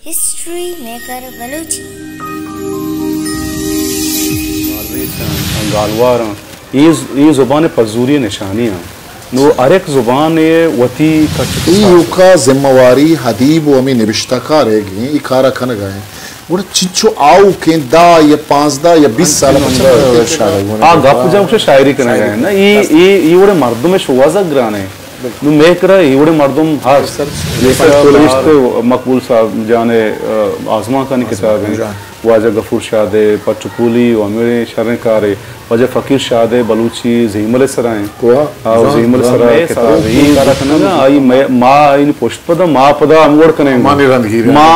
History maker Balochi. مارویس آں، گالوار آں، اے ز-، اے زبان ءِ پزوری ءِ نشانی آں۔ نو ہر یک زبان ءِ وتی کچ ءُ اے کساس۔ ایوکا ذمہ واری ادیب ءُ ہمے نبشتہ کار ءِ گیں، اے کارا کنگا ایں۔ گڑا چنچو آؤکیں دہ یا پانزدہ یا بیست سال ءَ پچ نہ آ گپ جا گوشے شاعری کنگا ایں۔ نہ، اے، اے، اے وڑیں مردم ءِ شوہازگ گران ایں۔ نوں مئے کرا اے وڑیں مردم ہست۔ لیکن کولویشت مقبول صاحب جان ءِ، آ، آزمانکانی کتاب ایں۔ واجہ غفور شاد ءِ پٹ ءُ پولی ءُ ہمے شریں کارے۔ واجہ فقیر شاد ءِ بلوچی زیمل ءِ سرا ایں۔ آ، زیمل ءِ سرا کتاب ایں۔ آئی مئے، ما آئی پشت پدا، ما پدا ہم وڑ کنیں۔ ما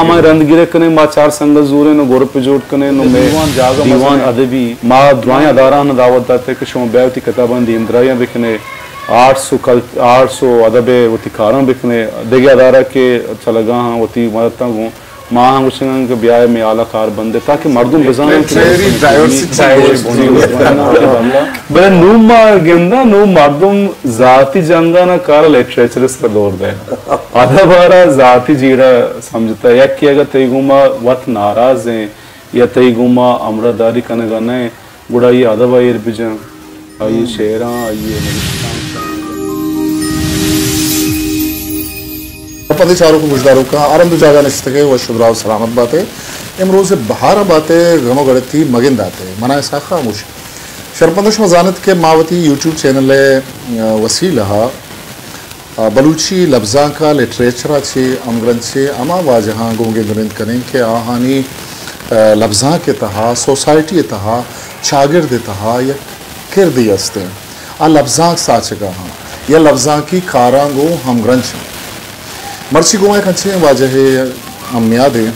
ہمائی رندگیر کنیں، ما چار سنگت زوریں، نوں گروپ جوڑ کنیں، نوں مئے دیوان ادبی، ما درائیں ادارہاں دعوت داتے کہ شما بیا وتی کتاباں دیمدرائیاں بکنے۔ آرٹس ءُ کلچ-، آرٹس ءُ ادب ءِ وتی کاراں بکنے، دگہ ادارہ کہ چلگا ہاں وتی مدتاں گوں، ما ہم گوشگاں کہ بیائے مئے ہالا کار بندے تاکہ مردم بزانن کہ لٹریری ڈائیورسٹی۔ بلے نوں ما گنداں، نوں مردم ذاتی جنگانا کار لٹریچر ءِ سرا دور دے۔ ادب ءَ را ذاتی جیڑہ سمجھتا۔ یکے اگہ تئی گوما وت ناراض ایں یا تئی گوما ہمراہداری کنگا نہ ایں، گڑا آئی ءَ ادب ءَ ایر بجن، آئی ءِ شعراں، آئی ءِ نبشتانکاں۔ پدی چاروک ءُ گوشداروکاں، ہر ہند ءُ جاگہ نشتگے وش ءُ دراہ ءُ سلامت باتے۔ امروز ءِ بہار ءَ باتے، غم ءُ گڑتی مگنداتے، منا اسحاق خاموش۔ شرپندہ شما زانت کہ ما وتی یوٹیوب چینل ءِ، آ، وسیلہ ءَ آ، بلوچی لبزانک ءَ لٹریچر ءَ چہ ہمگرنچیں ہما واجہاں گوں گند ءُ نند کنیں کہ آہانی، آ، لبزانک ءِ تہا، سوسائٹی ءِ تہا، چاگرد ءِ تہا یک کردے است انت۔ آ لبزانک ساچگا ہاں یا لبزانکی کاراں گوں ہمگرنچ انت۔ مرچی گوں ما یک انچیں واجہے ہم نیاد ایں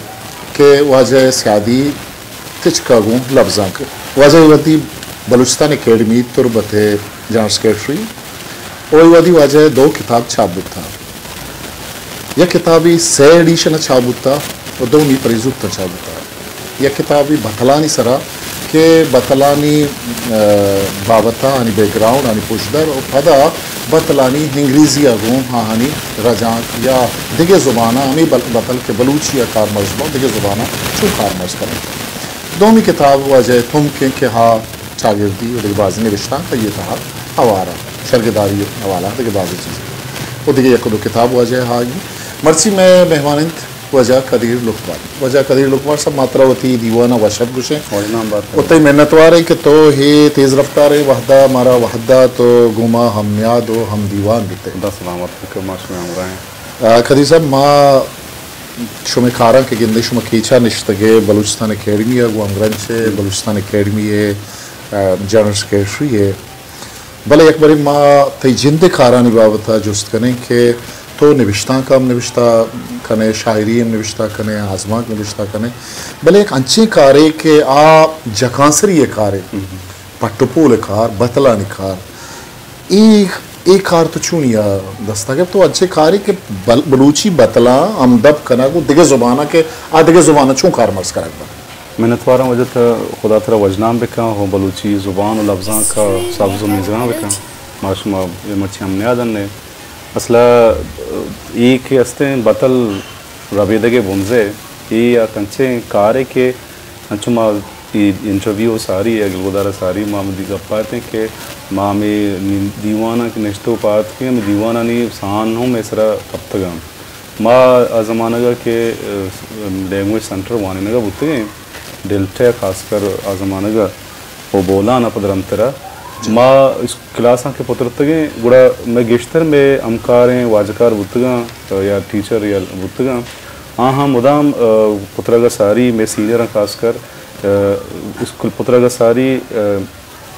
کہ واجہ سیادی تچکا گوں لبزانک۔ واجہ اے وھدی بلوچستان اکیڈمی تربت ءِ جنرل سیکرٹری ءُ اے وھدی واجہ ءِ دو کتاب چاپ بوتاں۔ یک کتابی سئے ایڈیشن ءَ چاپ بوتا ءُ دومی پرے زوت ءَ چاپ بوتا۔ یک کتابی بتلانی سرا کہ بتلانی، آ، بابت ءَ آنی بیک گراؤنڈ، آنی پشدر ءُ پدا بتلانی انگریزی ءَ گوں آہانی رجانک یا دگہ زباناں ہمے بل-، بتل کہ بلوچی ءَ کارمرز باں، دگہ زباناں چون کارمرز کننت۔ دومی کتاب واجہ ءِ تمکیں کہ ہا چاگردی ءُ دگہ بازیں نبشتانک آئی ءِ تہا ہوار انت، شرگداری ءِ حوالہ ءَ دگہ بازیں چیز ءُ دگہ یک ءُ دو کتاب واجہ ءِ ہا انت۔ مرچی مئے مہمان انت واجہ قدیر لکوار۔ واجہ قدیر لکوار صاحب، ما ترا وتی دیوان ءَ وش اتک گوشیں۔ وژنام بات۔ ءُ تئی منتوار ایں کہ تو ہے تیز رفتاریں وھد ءَ مارا وھد دات ءُ گوں ما ہم نیاد ءُ ہم دیوان بیتے۔ خدا سلامت بکن، ما شمئے ہمراہ ایں۔ آ، قدیر صاحب، ما شمئے کاراں کہ گندیں، شما کیچ ءَ نشتگ ئے، بلوچستان اکیڈمی ءَ گوں ہمگرنچ ئے، بلوچستان اکیڈمی ءِ، آ، جنرل سیکرٹری ئے۔ بلے یک برے ما تئی جند ءِ کارانی بابت ءَ جست کنیں کہ تو نبشتانک ہم نبشتہ کن ئے، شاعری ہم نبشتہ کن ئے، آزمانک نبشتہ کن ئے، بلے یک انچیں کارے کہ آ جکانسری ءِ کارے، پٹ ءُ پول ءِ کار، بتلانی کار، اے، اے کار تو چونی ءَ دست ءَ گپت؟ تو انچیں کارے کہ بل-، بلوچی بتلاں ہمدپ کنگ ءُ دگہ زباناں کہ آ دگہ زباناں چون کارمرز کنگ بنت؟ منتواراں واجہ، تہ خدا ترا وژنام بکن ءُ بلوچی زبان ءُ لبزانک ءَ سبز ءُ میزران بکن۔ ما شما اے مرچی ہم نیاد ایں۔ اصل ءَ اے کہ استیں بتل ربیدگ ءِ بنزے، اے یک انچیں کارے کہ انچو ما اے انٹرویو ءَ ساری، اے گلگدار ءَ ساری، ما ہمے گپ ءَ اتیں کہ ما ہمے نی-، دیواناں کہ نشتگ ءُ پاد اتکیں، ہمے دیوانانی سان ہم مئے سرا کپتگ انت۔ ما آ زمانگ ءَ کہ، ءَ، لینگویج سینٹر وانینگ ءَ بوتگیں، ڈیلٹا ءَ خاص کر آ زمانگ ءَ ءُ بولان ءَ پد رندتر ءَ ما اس-، کلاساں کہ پترتگیں، گڑا مئے گیشتر مئے ہمکاریں واجکار بوتگاں یا ٹیچر یا بوتگاں، آہاں مدام، ءَ، پترگ ءَ ساری، مئے سینئراں خاص کر، ءَ، اسکول پترگ ءَ ساری، ءَ،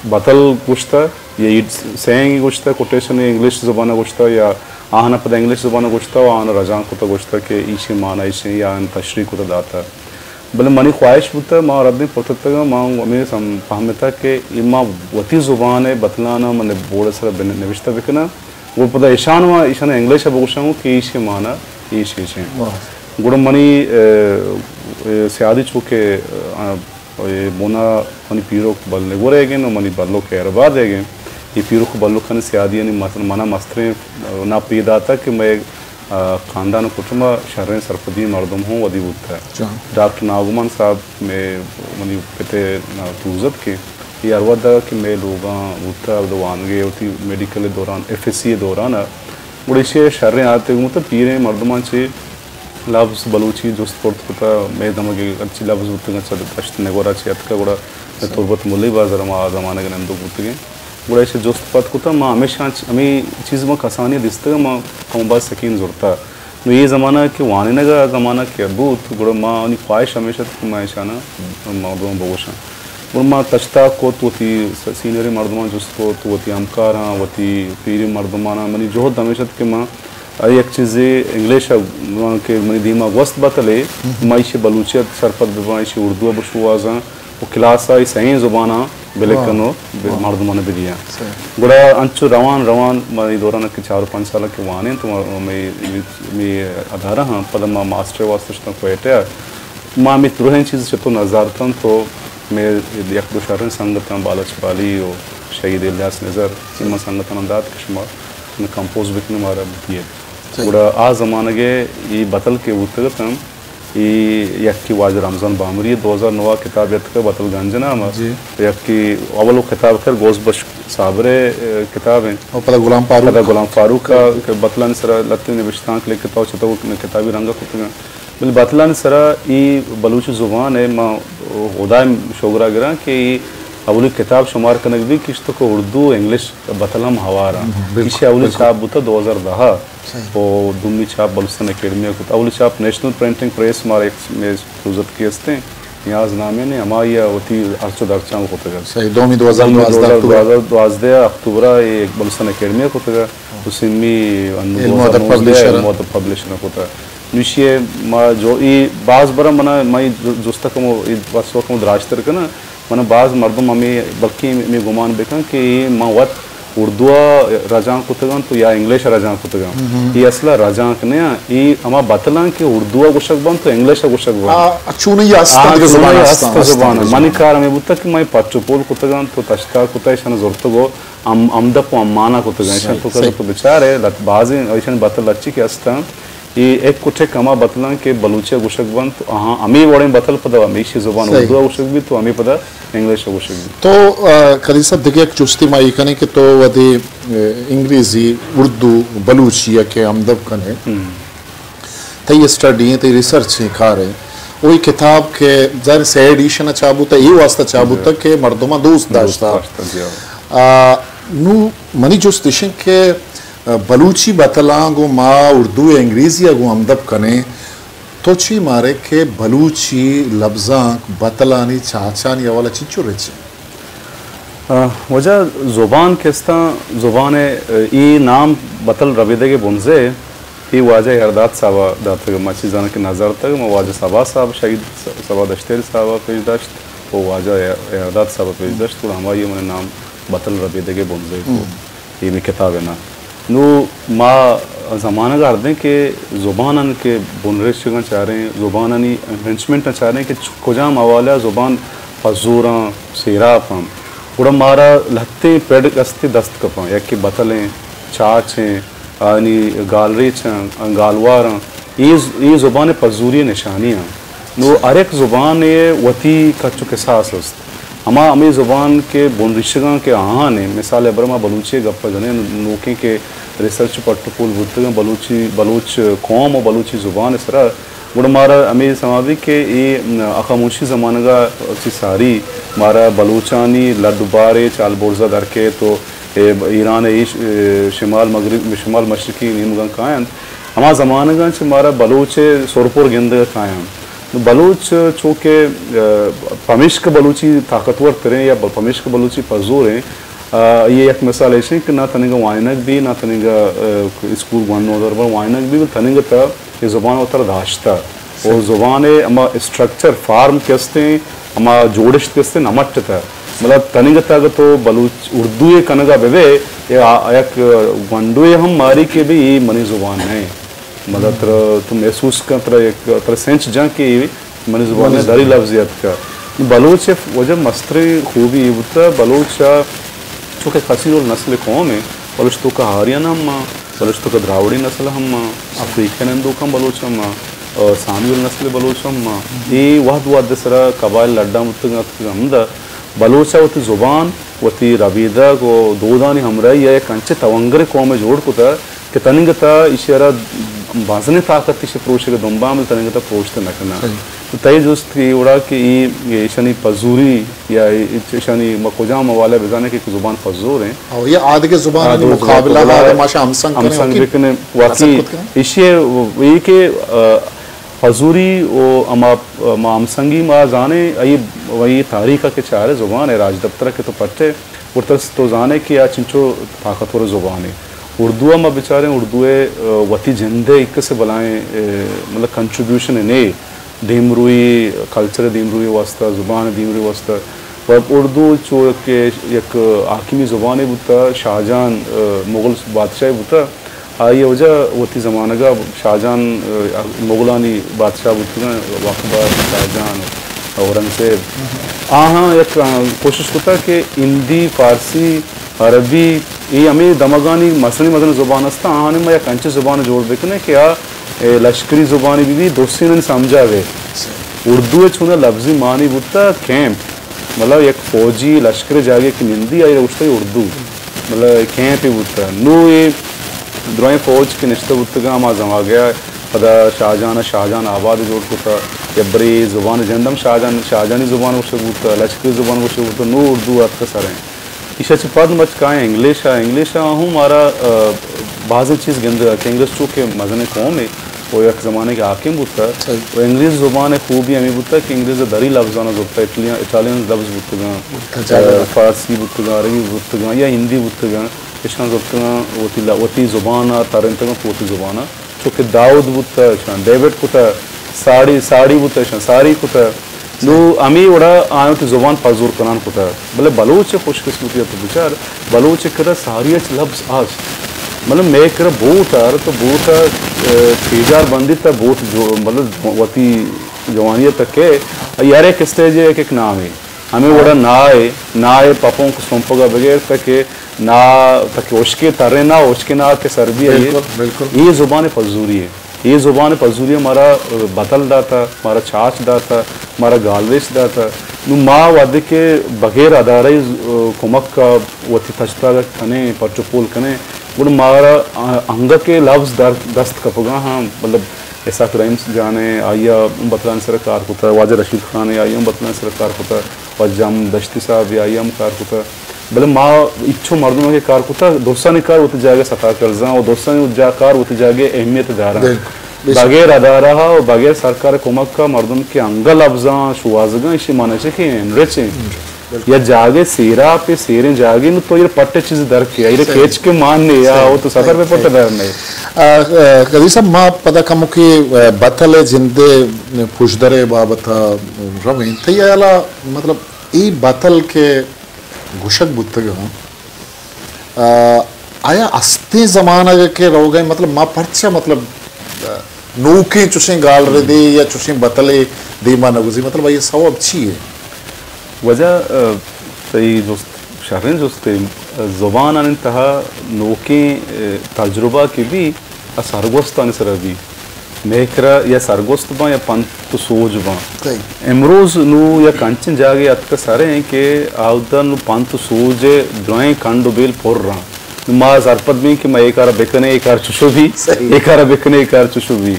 بتل گوشتہ یا اے سینگ گوشتہ، کوٹیشن انگلش زبان ءَ گوشتہ یا آہاں پدا انگلش زبان ءَ گوشتہ ءُ آہاں رجانک کتہ، گوشتہ کہ ایشی معنی ایشیں یا آہاں تشریح کتہ داتہ۔ بلے منی خواہش بوتہ، ما ردیں پترتگاں، ما ہمے سم-، پہمتہ کہ اے ما وتی زبان ءِ بتلاناں من بورڈ ءِ سرا بن-، نبشتہ بکناں۔ گڑا پدا ایشان ما ایشان انگلش ءَ بگوشاں کہ ایشی معنی ایش ایشیں۔ گڑا منی، ءَ، ءَ، سیادی چو کہ، ءَ، اے بنا منی پیرک بلگور ئیگ انت ءُ منی بلک ہیرآباد ئیگ انت۔ اے پیرک ءُ بلکانی سیادیانی مس-، منا مستریں، ءَ، نپ اے داتگ کہ مئے آ، خاندان ءُ کٹم ءَ شریں سرپدی مردم ہوں ودی بوتہ۔ جان۔ ڈاکٹر ناگمان صاحب مئے، منی پت ءِ، آ، پروزتکیں، اے ہر وھد ءَ کہ مئے لوگاں بوتہ، وھد وانگ ءَ وتی میڈیکل ءِ دوران، ایف ایس سی ءِ دوران ءَ، گڑا ایشی ءَ شریں عادتے گوں بوتہ، پیریں مردماں چہ لبز بلوچی جست پرس کتہ، مئے دمگ ءَ ہرچی لبز بوتگ اَنت، چہ دشت نگور ءَ چہ اتکہ، گڑا مئے تربت ملئی بازار ءَ ما آ زمانگ ءَ نندوک بوتگیں۔ گڑا ایشی ءَ جست پرس کتہ، ما ہمیشاں چ-، ہمے چیز ما کسانی ءَ دیستگ، ما کم باز سکین زرتہ۔ نوں اے زمانگ کہ وانینگ ءِ زمانگ کہ بوت، گڑا ما، منی خواہش ہمیش ات کہ ما ایشاناں مردماں بگوشاں۔ گڑا ما تشتاک کت، وتی س-، سینئریں مردماں جست کت، وتی ہمکاراں، وتی پیریں مردماناں، منی جہد ہمیش ات کہ ما آ یک چیزے انگلش ءَ کہ منی دیم ءَ گوست بتلے، ما ایشی بلوچی ءَ سرپد بباں، ایشی اردو ءَ بشوہازاں ءُ کلاس ءَ اے سئیں زباناں بلکن ءُ ب-، مردماناں بدیاں۔ گڑا انچو روان روان ما اے دوران ءَ کہ چار ءُ پنچ سال ءَ کہ وانینت، ما، مئے، مئے ادارہ ہاں، پدا ما ماسٹر ءِ واسطہ شتاں کوئٹہ ءَ۔ ما ہمے درہیں چیز چتو نزارتاں تو مئے یک دو شریں سنگتاں، بالچ بالی ءُ شہید الیاس نزر، اے ما سنگتاں دات کہ شما کمپوز بکن، مارا بدیے۔ گڑا آ زمانگ ءَ اے بتل کہ بوتگ اتاں، اے یکے واجہ رمضان بامری ءِ دو ہزار نو ءَ کتاب اتکگ بتل گنج نام ءَ۔ یکے اول ءَ کتاب کر غوث بخش صابر ءِ، اے، کتاب ایں۔ ءُ پدا غلام فاروق۔ پدا غلام فاروق ءَ کہ بتلانی سرا لہتیں نبشتانک لکھتہ ءُ چتو کتابی رنگ ءَ کتگ اَنت۔ بلے بتلانی سرا اے بلوچی زبان ءَ ما ہدا ءِ شگر ءَ گراں کہ اے اولی کتاب شمار کنگ بیت کہ اشتک اردو ءُ انگلش بتل ہم ہوار اَنت۔ ایشی اولی چاپ بوتہ دو ہزار دہ ءَ ءُ دومی چاپ بلوچستان اکیڈمی ءَ کت۔ اولی چاپ نیشنل پرنٹنگ پریس مارا یک مئے پروزتکی استیں، نیاز نامیں، ہمائی ءَ وتی ہرچ ءُ درچاں کتگ۔ صحیح، دومی دو ہزار دوازدہ اکتوبر۔ دو ہزار دوازدہ اکتوبر ءَ اے بلوچستان اکیڈمی ءَ کتگ۔ ءُ سیمی انوں علم ادب دو ہزار نوزدہ پبلشر۔ علم ادب پبلشر ءَ کتگ۔ نوشی ءَ ما جو اے باز برا منا، ما اے جست ءَ کمو، اے بحث ءَ کمو دراجتر کناں۔ منا باز مردم ہمے، بلکیں ہمے گمان بکن کہ اے ما وت اردو ءَ رجانک کتگ اَنت یا انگلش ءَ رجانک کتگ اَنت۔ اے اصل ءَ رجانک نہ اَنت، اے ہما بتل اَنت کہ اردو ءَ گوشگ بنت ءُ انگلش ءَ گوشگ بنت۔ آ، چونائی ءَ است اَنت، آ، دگہ زبان چونائی ءَ است، است اَنت۔ منی کار ہمے بوتگ کہ ما اے پٹ ءُ پول کتگ اَنت ءُ تشتار کتگ، ایشاں زرتگ ءُ ہم-، ہمدپ ءُ ہمانا کتگ اَنت۔ ایشاں تو کدی تو بچارے، لت-، بازیں ایشانی بتل لچی کہ است اَنت۔ اے ایک ءُ ٹک ہما بتلاں کہ بلوچی ءَ گوشگ بنت، آہاں ہمے وڑیں بتل پدا ہمیشی زبان اردو ءَ گوشگ بیت ءُ ہمے پدا انگلش ءَ گوشگ بیت۔ تو، آ، قدیر صاحب، دگہ یک جستے ما اے کنیں کہ تو وھدے، آ، انگریزی، اردو، بلوچی ءَ کہ ہمدپ کن ئے، تئی اسٹڈی ایں، تئی ریسرچ ایں، کار ایں، وہی کتاب کہ ظاہر سئے ایڈیشن ءَ چاپ بوتگ، اے واسطہ چاپ بوتگ کہ مردماں دوست داشتہ۔ آ، نوں منی جست ایش اِنت کہ بلوچی بتلاں گوں ما اردو ءُ انگریزی ءَ گوں ہمدپ کنیں، تو چی مارے کہ بلوچی لبزانک بتلانی چاچانی حوالہ چنچو رچ اِنت؟ آ، واجہ، زبان کہ استاں، زبان ءِ، اے نام بتل ربیدگ ءِ بنزہ اے واجہ ایرداد صاحب ءَ داتگ، ما چی زاناں کہ نزرتگ، ما واجہ صبا صاحب، شہید صبا دشتیاری صاحب ءَ پیش داشت ءُ واجہ ایرداد صاحب ءَ پیش داشت، گڑا ہمائی ءَ من نام بتل ربیدگ ءِ بنزہ اے کو۔ اے مئے کتاب ءِ نام۔ نوں ما زمانگ ءَ اردیں کہ زبانانی کہ بنرشتگاں چاریں، زبانانی انرچمنٹاں چاریں کہ چ-، کجام حوالہ ءَ زبان پزوراں، سیراپاں، گڑا مارا لہتیں پڑ استے دست کپاں، یکے بتلیں، چاچیں، آنی گالریچاں، گالواراں، اے ز-، اے زبان ءِ پزوری ءِ نشانی آں۔ نوں ہر یک زبان ءِ وتی کچ ءُ کساس است۔ ہما ہمے زبان کہ بنریشگاں کہ آہان ایں، مثال ءَ بر ما بلوچی ءِ گپ ءَ جنیں، نوکیں کہ ریسرچ پٹ ءُ پول بوتگاں، بلوچی، بلوچ قوم ءُ بلوچی زبان ءِ سرا، گڑا مارا ہمے سما بیت کہ اے اخاموشی زمانگ ءَ چہ ساری مارا بلوچانی لڈ ءُ بارے چہ البرز ءَ در کیت ءُ اے ایران ءِ ایش-، اے شمال مغرب، شمال مشرقی نیمگاں کاینت۔ ہما زمانگاں چہ مارا بلوچ ءِ سرپر گندگ ءَ کایاں۔ نوں بلوچ چو کہ، آ، پمیشکہ بلوچی طاقتور تریں یا ب-، پمیشکہ بلوچی پزوریں، آ، آئی ءِ یک مثال ایش اِنت کہ نہ تنیگا وانینگ بی، نہ تنیگا، آ، اسکول گون نودربر وانینگ بی، بلے تنیگا تہ اے زبان ءَ وترا داشتہ۔ او زبان ءِ ہما اسٹرکچر، فارم کہ استیں، ہما جوڑشت کہ استیں، نہ مٹتہ۔ مطلب، تنیگا تہ اگہ تو بلوچ، اردو ءِ کنگا بہ بئے، یا یک گونڈوے ہم ماری کہ بی، اے منی زبان نہ ایں۔ مطلب، ترا تو محسوس کن، ترا یک، ترا سنچ جن کہ اے منی زبان ءِ دری لبزے اتکہ۔ بلوچ ءِ واجہ مستریں خوبی اے بوتہ، بلوچ ءَ چونکہ کثیر النسل قوم ایں، بلوچ توکا آرین ہم بلوچ توکا دراوڑی نسل ہم، افریقین ہندوک ہم بلوچ ہم، سانویل نسل بلوچ ہم، اے وہد وہد سرا قبائل لڈا بوتگ اتکگ ہمدا بلوچا وتی زبان، وتی ربیدگ و دودانی ہمراہی ء یک انچیں توانگریں قومے جوڑ کتگ کہ تنیگتا ایشی ء را بازنیں طاقت ایشی پروشگ ء دمباں، بلے تنیگتا پروشت نہ کناں۔ تو تئی جست کہ اے وڑا کہ اے، اے ایشانی پزوری یا اے، ایشانی ما کجام حوالہ بزانیں کہ زبان پزور ہیں؟ او، یا آدگہ زبانانی آ، دو زبان مقابلہ، مقابلہ آ، ما شا ہمسنگ کنیں، ہمسنگ واقعی بکنیں، ہمسنگ واقعی کت کنیں۔ ایشی ء اے کہ، آ، پزوری و ہما، ما ہمسنگی ما زانیں، ای وہی تاریخ ء کہ چارے زبان ء راجدپتر ء کہ تو پٹے، گڑا تو زانے کہ آ چنچو طاقتور زبانے۔ اردو ء ما بچاریں، اردو ء، آ، وتی جند ء ایک سے بلائیں، آ، مطلب کنٹریبیوشن نے دیمروئی، کلچر دیمروئی واسطہ، زبان دیمروئی واسطہ۔ و اردو چو کہ یک حاکمی زبانے بوتا، شاہجہان، آ، مغل بادشاہ بوتا، آئی ء وجہ وتی زمانگ ء شاہجہان، آ، مغلانی بادشاہ بوتگاں، اکبر، شاہجہان، اورنگزیب۔ آہاں یک، آ، کوشش کتا کہ ہندی، فارسی، عربی، اے ہمے دمگانی مزنیں مزنیں زبان است، آہانی ما یک انچیں زبان جوڑ بکنیں کہ آ، اے، لشکری زبانی بہ بی، درستینانی سمجھا بہ۔ اردو ء چونہ لفظی معنی بوتا کیمپ، مطلب یک فوجی لشکر جاگے کہ نندی، آئی گوشتا اردو۔ مطلب کیمپ ہی بوتا۔ نو اے درائیں فوج کہ نشتہ بوتگاں، ہما زمانگیا پدا شاہجہان، شاہجہان آباد جوڑ کتا، یا برے زبان جند ہم شاہجہان، شاہجہانی زبان گوشگ بوتا، لشکری زبان گوشگ بوتا، نو اردو اتکا سریں۔ ایشا چہ پد مچ کائیں انگلش ء، انگلش ء ہوں مارا، آ، بازیں چیز گندگا کہ انگلش چو کہ مزنیں قومے، و یک زمانے کہ حاکم بوتا۔ صحیح۔ و انگریز زبان ء خوبی ہمے بوتا کہ انگریز ء دری لفظاں زرتا، اٹلین، اٹالین لفظ بوتگاں، بوتا، جاگہ ء، فارسی بوتگاں، عربی بوتگاں یا ہندی بوتگاں، اشاں زرتگاں وتی ل-، وتی زبان ء ترینتگاں پہ وتی زبان ء۔ چو کہ داؤد بوتا، اشاں ڈیوڈ کتا، ساڑی، ساڑی بوتا، اشاں ساری کتا۔ نو ہمے وڑا آیاں وتی زبان پزور کنان کتا۔ بلے بلوچ ء خوش قسمتی ء تو بچار، بلوچ ء کرا ساری ء چہ لبز است۔ مطلب مئے کرا بوٹ ء تو بوٹ ء، ء، تیجار بندی تا بوٹ جو، مطلب وتی جوانی ء تک ہے، یار ایک اسٹیج ہے، ایک، ایک نام ہے۔ ہمے وڑا نا ہے، نا ہے پپونک سمپگا بغیر تک ہے، نا تک اشکے ترے نا، اشکے نا کہ سردی ہے۔ بالکل، بالکل۔ یہ زبان پزوری ہے۔ اے زبان پزوری ء مارا، ء، بتل داتا، مارا چاچ داتا، مارا گالریش داتا۔ نوں ما وھدے کہ بغیر ادارہ ء، ء، کمک ء وتی تچتاگ ء کنیں، پٹ ء پول کنیں، گڑا مارا، ء، انگت کہ لبز در دست کپگا ہاں، مطلب اسحاق رحیم جان ء، آئی ء ہم بتلانی سر ء کار کتہ، واجہ رشید خان ء، آئی ء ہم بتلانی سر ء کار کتہ، واجہ جام دشتی صاحب ء، آئی ء ہم کار کتہ۔ بلے ما انچو مردم کہ کار کتہ، درستانی کار وتی جاگہ ستا کرزاں و درستانی جا کار وتی جاگہ اہمیت داراں۔ بالکل۔ بے شک۔ بغیر ادارہ ء و بغیر سرکار ء کمک ء مردم کہ انگہ لبزاں شوہازگاں، ایشی معنی چہ کہ انرچ انت۔ بالکل۔ یا جاگہ سیراپ ء سیریں جاگہ نو تو ایر پٹ ء چیز در کے، ایر صحیح۔ کیچ کے مان نے یا صحیح۔ وہ تو سفر صحیح۔ پہ پٹ صحیح۔ در نے۔ آ، آ، قدیر صاحب، ما پدا کمکے، آ، بتل ء جند ء پژدر ء بابت ء رویں۔ تئی ہیال ء مطلب اے بتل کہ گوشگ بوتگ انت، آ، آیا استیں زمانگ کہ روگ ء، مطلب ما پرچا، مطلب، آ، نوکیں چوشیں گالردے یا چوشیں بتلے دیما نہ گوزی، مطلب آئی سوب چی ہے؟ وجہ، آ، تئی جست شریں جستے۔ زبان آنی تہا نوکیں، آ، تجربہ کہ بی، آ سرگوستانی سرا بی۔ مئے کرا یا سرگوست باں یا پنت و سوج باں۔ صحیح۔ امروز نوں یک انچیں جاگے اتکہ سریں کہ آودا نوں پنت و سوج ء درائیں کنڈ و بیل پر آں۔ نوں ما سرپد بیں کہ ما اے کار ء بکنیں، اے کار چشو بی، صحیح۔ اے کار ء بکنیں، اے کار چشو بی۔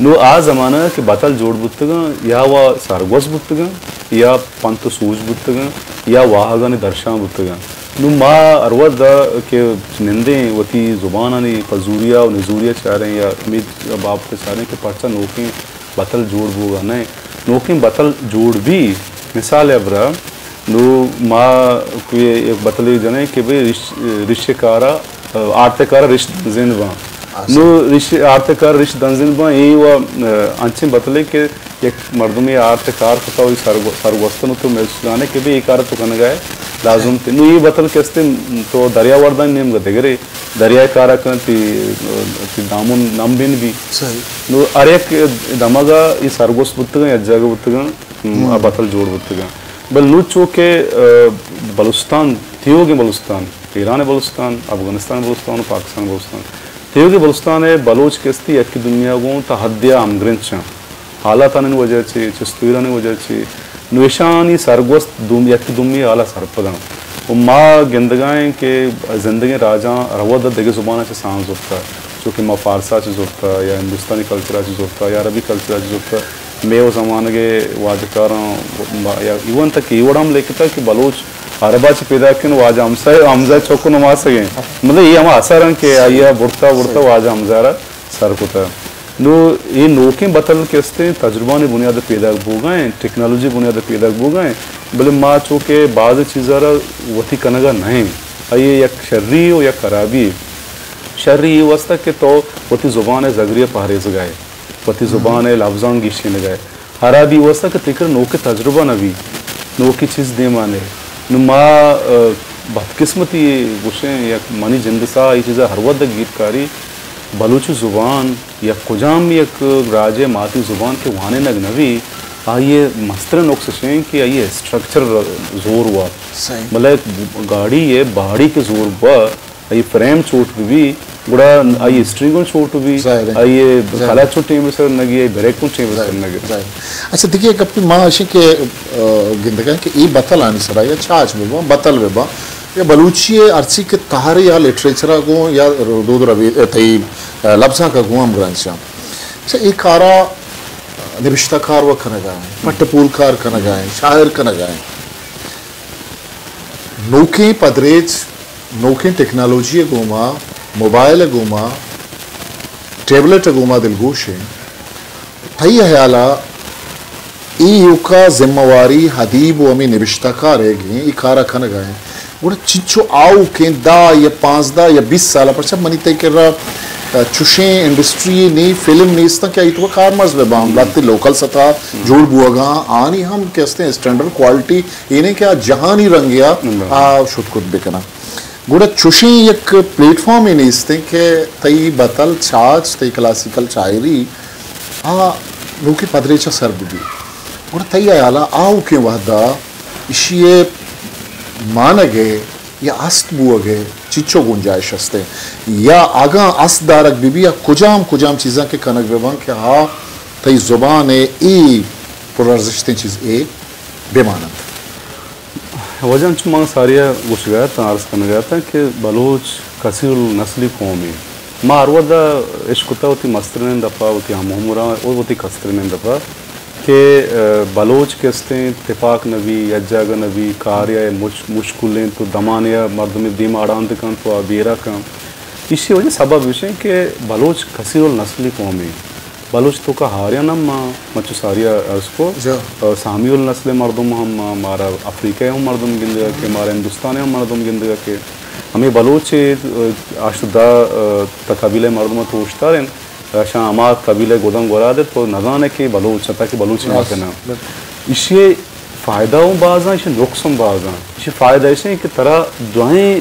نوں آ زمانہ کہ بتل جوڑ بوتگاں یا وا سرگوست بوتگاں یا پنت و سوج بوتگاں یا واہگانی درشان بوتگاں۔ نوں ما ہر وھد ء کہ نندیں وتی زبانانی پزوری ء و نزوری ء چاریں یا ہمے بابت ء چاریں کہ پرچا نوکیں بتل جوڑ بوگ ء نہ انت۔ نوکیں بتل جوڑ بی، مثال ء ہبرا نوں ما کوئی یک بتلے جنیں کہ بھئی ریش، ریش ء کارا، آرت ء کارا ریش زند باں۔ نوں ریش، آرت ء کارا ریش دنزند باں، اے و انچیں بتلے کہ یک مردمے آرت ء کار کتا و سر، سرگوستن تو محسوس جانے کہ بھئی اے کار تو کنگا ہے، لازم تے۔ نوں اے بتل کہ استے تو دریا وردان نیمگا دگرے، دریا کارا کن تی، تی دامن نم بین بی۔ صحیح۔ نوں ہر یک دمگا اے سرگوست بوتگاں، یک جاگہ بوتگاں، آ بتل جوڑ بوتگاں۔ بل نوں چو کہ، آ، بلوچستان، تیوگیں بلوچستان، ایران بلوچستان، افغانستان بلوچستان و پاکستان بلوچستان، ایوک ءَ بلوچستان ءِ بلوچ کہ استی یکے دومی ءَ گوں تا حدے ءَ ہمگرنچ اَں۔ حالاتانی وجہ چہ، چست و ایرانی وجہ چہ، نوں ایشانی سرگوست دوم، یکے دومی ءِ حال ءَ سرپد اَں۔ و ما گندگ ءَ ایں کہ زندگیں راجاں ہر وھد ءَ دگہ زبان ءَ چہ سانگ زرتہ، چو کہ ما فارس ءَ چہ زرتہ یا ہندوستانی کلچر ءَ چہ زرتہ یا عربی کلچر ءَ چہ زرتہ، مئے و زمانگ ءِ واجکاراں یا ایون تک اے وڑ ہم لکتہ کہ بلوچ عرب ءَ چہ پیداک اِنت، واجہ ہمسائے، ہمزہ چک و نماسگ اِنت۔ مطلب، اے ہما اثر اَں کہ آئی ءَ برتہ برتہ واجہ ہمزہ ءَ را سر کتہ۔ نوں اے نوکیں بتل کہ استیں، تجربہانی بنیاد ءَ پیداک بوگ ءَ اِنت، ٹیکنالوجی بنیاد ءَ پیداک بوگ ءَ اِنت، بلے ما چو کہ بازیں چیز ءَ را وتی کنگ ءَ نہ ایں۔ آئی ءِ یک شری و یک خرابی۔ شری اے واستہ کہ تو وتی زبان ءِ زگری ءَ پہریزگ ءَ ئے، وتی زبان ءِ لبزاں گیشینگ ءَ ئے۔ خرابی واستہ کہ تئی کرا نوکیں تجربہ نہ بی، نوکیں چیز دیما نئے۔ نوں ما، ءَ، بدقسمتی گوشیں، یک منی جند ءِ ساہ اے چیز ءَ ہر وھد ءَ گیت کاری، بلوچی زبان یا کجام یک راج ءِ ماتی زبان کہ وانینگ نہ بی، آئی ءِ مستریں نقص اش ایں کہ آئی ءِ اسٹرکچر زور وا۔ مطلب، گاڑی ءِ باڑی کہ زور وا، آئی فریم چوٹ بہ بی، گڑا آئی اسٹیئرنگ اوں چوٹ بہ بی، آئی کلچ اوں ٹیم ءِ سر نہ گی، آئی بریک اوں ٹیم ءِ سر نہ گی۔ اچھا، دگہ یک گپے ما اشیں کہ، ءَ، گندگ ءَ کہ اے بتلانی سرا یا چاچ بہ باں، بتل بہ باں، یا بلوچی ءِ ہرچی کہ تہر یا لٹریچر ءَ گوں یا دود ربی-، ءَ، تئی، ءَ، لبزانک ءَ گوں ہمگرنچ اَں۔ اچھا، اے کارا نبشتہ کار و کنگ ءَ ایں، پٹ پول کار کنگ ءَ ایں، شاعر کنگ ءَ ایں۔ نوکیں پدریچ، نوکیں ٹیکنالوجی ءِ گوما، موبائل ءِ گوما، ٹیبلٹ ءِ گوما دلگوش ایں۔ تئی ہیال ءَ اے ایوکا ذمہ واری ادیب و ہمے نبشتہ کار ءِ گیں، اے کار ءَ کنگ ءَ ایں۔ گڑا چنچو آؤکیں دہ یا پانزدہ یا بیست سال ءَ، پرچا منی تئی کرا چشیں انڈسٹری نی، فلم نیست کہ آئی تو کارمرز بہ باں، لہتے لوکل سطح جوڑ بوگ ءَ اَں، آنی ہم کہ استیں اسٹینڈرڈ کوالٹی اے نہ کہ آ جہانی رنگے ءَ آ شت کت بکناں۔ گڑا چوشیں یک پلیٹ فارمے نیست ایں کہ تئی بتل چاچ، تئی کلاسیکل شاعری آ نوکیں پدریچ ءَ سر بہ بی۔ گڑا تئی ہیال ءَ آؤکیں وہد ءَ ایشی ءِ مانگ ءِ یا است بوگ ءِ چنچو گنجائش است ایں؟ یا اگاں است دارگ بہ بی، یا کجام کجام چیزاں کہ کنگ بہ باں کہ آ تئی زبان ءِ اے پرارزشتیں چیز اے بہ مان اَنت؟ واجہ، انچو من ساری ءَ گوشگ ءَ اتاں، عرض کنگ ءَ اتاں کہ بلوچ کثیر النسلی قومے۔ ما ہر وھد ءَ اشکتہ وتی مسترینیں دپ ءَ، وتی ہم عمراں و وتی کسترینیں دپ ءَ کہ، ءَ، بلوچ کہ استیں تپاک نہ بی، یک جاگہ نہ بی، کارے ءَ مش-، مشکل اِنت و دمانے ءَ مردمے دیم ءَ اڑاند کنت و آ بیرہ کنت۔ ایشی ءِ وجہ سبب اش ایں کہ بلوچ کثیر النسلی قومے۔ بلوچ توکا آریان ہم مان، من چو ساری ءَ عرض کو، سامی النسل ءِ مردم ہم مان، مارا افریقہ ءِ ہم مردم گندگ ءَ کئے، مارا ہندوستان ءِ ہم مردم گندگ ءَ کئے۔ ہمے بلوچ ءِ، ءَ، ہشت دہ، ءَ، تا قبیلہ ءِ مردم ءَ تو اوشتارین، اشاں ہما قبیلہ ءِ گداں گورا دیت، تو ندانے کہ بلوچ اَنت، تاکہ بلوچی مکناں۔ ایشی ءِ فائدہ ہم باز اَں، ایشی ءِ نقص ہم باز اَں۔ ایشی ءِ فائدہ ایش ایں کہ ترا درائیں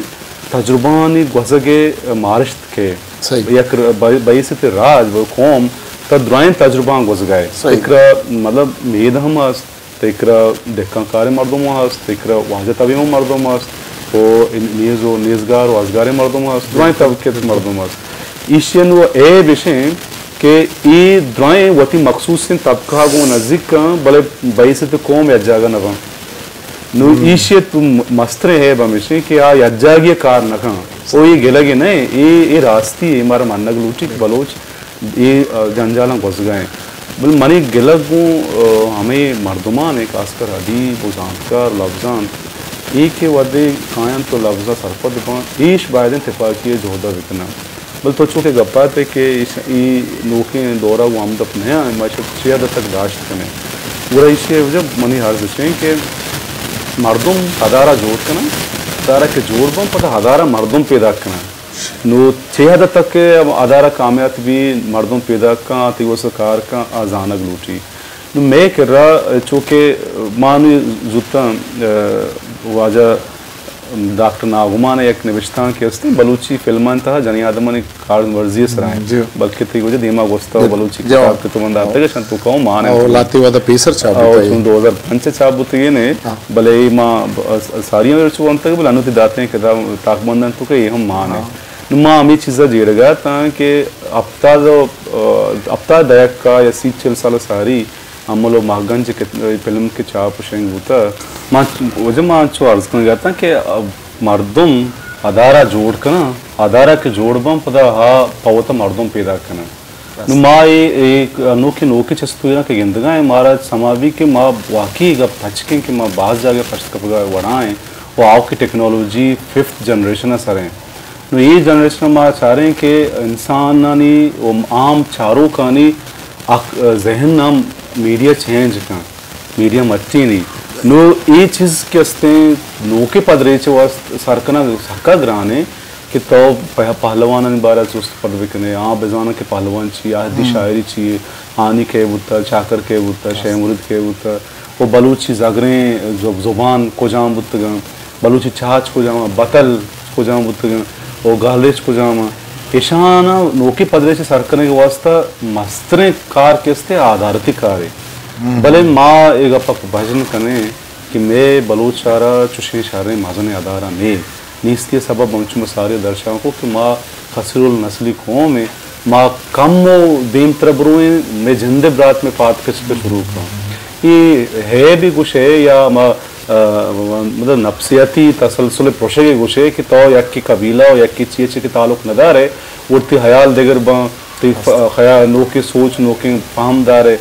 تجربہانی گوزگ ءِ مارشت کہ یک ر-، بہ-، بحیثیت راج، بہ قوم، ترا درائیں تجربہاں گوزگ ءَ ئے۔ تئی کرا مطلب مید ہم است، تئی کرا دہکان کاریں مردم ہم است، تئی کرا واجہ تبیں ہم مردم است، و نیز و نیزگار و ازگاریں مردم ہم است، درائیں طبقے ءِ مردم ہم است۔ ایشی ءِ نوں عیب ایش ایں کہ اے درائیں وتی مخصوصیں طبقہ ءَ گوں نزیک اَں، بلے بحیثیت قوم یک جاگہ نہ باں۔ نوں ایشی ءِ تو م-، مستریں عیب ہمیش ایں کہ آ یک جاگہے ءَ کار نہ کن۔ او اے گلگے نہ ایں، اے، اے راستی اے، مارا منگ لوٹی کہ بلوچ اے، آ، جنجالاں گوزگ ءَ ایں۔ بلے منی گلگ گوں، آ، ہمے مردمان ایں، خاص کر ادیب و زانتکار و لبزانت، اے کہ وھدے کاینت و لبز ءَ سرپد باں، ایش باید ایں تپاکی ءِ جہد ءَ بکناں۔ بلے تو چو کہ گپ ءَ اتئے کہ ایش، اے نوکیں دور ءَ گوں ہمدپ نیاں، ما ایشاں چے حد ءَ تک داشت کنیں۔ گڑا ایشی ءِ وجہ منی عرض ایش ایں کہ مردم ادارہ جوڑ کناں، ادارہ کہ جوڑ باں، پدا ادارہ مردم پیداک کناں۔ نوں چے حد ءَ تک کہ ادارہ کامیات بی، مردم پیداک کن، آ تئی واسطہ کار کن، آ زانگ لوٹی۔ نوں مئے کرا چو کہ ما نوں زوتاں، آ، واجہ ڈاکٹر ناگمان ءِ یک نبشتانکے است ایں، بلوچی فلمانی تہا جنیں آدمانی کارمرزی ءِ سرا ایں۔ بلکہ تئی وجہ دیما گوستہ و بلوچی کتاب کہ تو من داتگ اَش اَنت، تو کہو مان اَنت۔ لہتے وھد ءَ پیسر چاپ بوتگ، چون دو ہزار پنچ ءَ چاپ بوتگ ایں، بلے اے ما ب-، ساری ہم چو ونتگ، بلے انوں تئی داتیں کتاب تاکبندانی توکا اے ہم مان ایں۔ نوں ما ہمے چیز ءَ جیڑگ ءَ اتاں کہ ہپتاد ءُ، آ، ہپتاد ءِ دہک ءَ یا سی چل سال ءَ ساری امل ءُ ماہگنج کہ فلم کہ چاپ ءُ شنگ بوتہ، ما، واجہ، ما انچو عرض کنگ ءَ اتاں کہ، آ، مردم ادارہ جوڑ کناں، ادارہ کہ جوڑ باں، پدا آ پہ وت ءَ مردم پیدا کناں۔ نوں ما اے، اے نوکیں، نوکیں چست ءُ ایراں کہ گندگ ءَ ایں، مارا سما بی کہ ما واقعی گپ تچک ایں کہ ما باز جاگہ پشت کپگ ءِ وڑا ایں ءُ آؤکیں ٹیکنالوجی ففتھ جنریشن ءِ سر ایں۔ نوں اے جنریشن ءَ ما چاریں کہ انسانانی ءُ عام چاروکانی اک-، ذہن ءَ میڈیا چینج کن، میڈیا مٹینی۔ نوں اے چیز کہ استیں نوکیں پدریچ ءِ واست سر کنگ سکا گران ایں۔ کہ تو پہ-، پہلوانانی بارہ ءَ جست پرس بکنے، آ بزاناں کہ پہلوان چی، آہدی شاعری چی، آنی کئے بوتہ، چاکر کئے بوتہ، شے مرید کئے بوتہ، ءُ بلوچی زگریں زب-، زبان کجام بوتگاں، بلوچی چاچ کجام، بتل کجام بوتگاں، ءُ گالریچ کجام۔ ایشاں نوکیں پدریچ ءِ سر کنگ ءِ واستہ مستریں کار کہ استیں آدارتی کارے۔ بلے ما اے گپ ءَ بژن کنیں کہ مئے بلوچ ءَ را چشیں شریں مزنیں ادارہ نے۔ نیستی ءِ سبب انچو ما ساری ءَ درشان کو کہ ما کثیر النسلی قوم ایں، ما کم ءُ دیمتر ءَ برویں، مئے جند ءِ برات مئے پاد کشگ ءَ شروع کن۔ اے ہے بھی گوشے یا ما، آ، مطلب نفسیاتی تسلسل ءِ پروشگ ءَ گوشے کہ تو یکے قبیلہ ءُ یکے چیئے چہ کہ تعلق نہ دارے، وتی حیال دگر باں، تئی ف-، خیال، نوکیں سوچ، نوکیں پہم دارے۔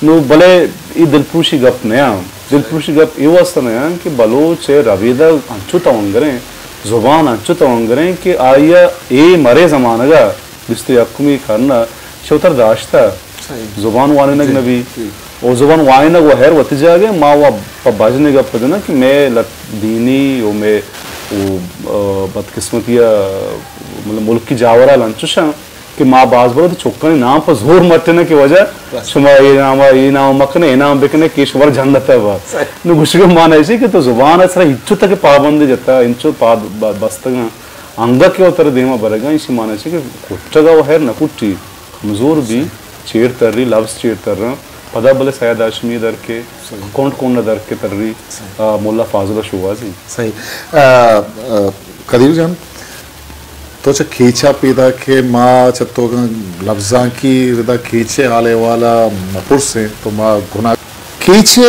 نوں بلے اے دلپروشی گپ نیاں۔ دلپروشی گپ اے واستہ نیاں کہ بلوچ ءِ ربیدگ انچو توانگریں، زبان انچو توانگریں کہ آئی ءَ اے مرے زمانگ ءَ بیست ءُ یکمی کرن ءَ شوتر داشتہ۔ زبان وانینگ نہ بی۔ ءُ زبان وانینگ ءُ ہیر وتی جاگہ، ما وا پہ بژن ءِ گپ ءَ جناں کہ مئے لٹ-، دینی ءُ مئے ءُ، آ، بدقسمتی ءَ، مطلب، ملکی جاورال انچوش اَں کہ ما باز بر وتی چکانی نام پہ زور مٹنہ کہ واجہ شما اے نام ءَ، اے نام مکنے، اے نام بکنے کہ شمارا جنت ءَ با۔ نوں گوشگ ءِ مانا ایشی کہ تو زبان ءِ سرا ہچو تک پابندی جتا، انچو پاد ب-، بستگاں، انگہ کہ وتر دیما برگاں، ایشی مانا ایشی کہ کٹگ ءَ و ہیر نہ کٹی، کمزور بی، چیر تری، لبز چیر تراں، پدا بلے سید ہاشمی در کے، کونڈ کونڈ در کے تری، آ، ملا فاضل ءِ شوہازی۔ صحیح۔ آ، آ، قدیر جان، تو چہ کیچ ءَ پیداک ئے، ما چہ تو اگاں لبزانکی ردا کیچ ءِ حال احوال ءَ مہ پرسیں تو ما گناہ۔ کیچ ءِ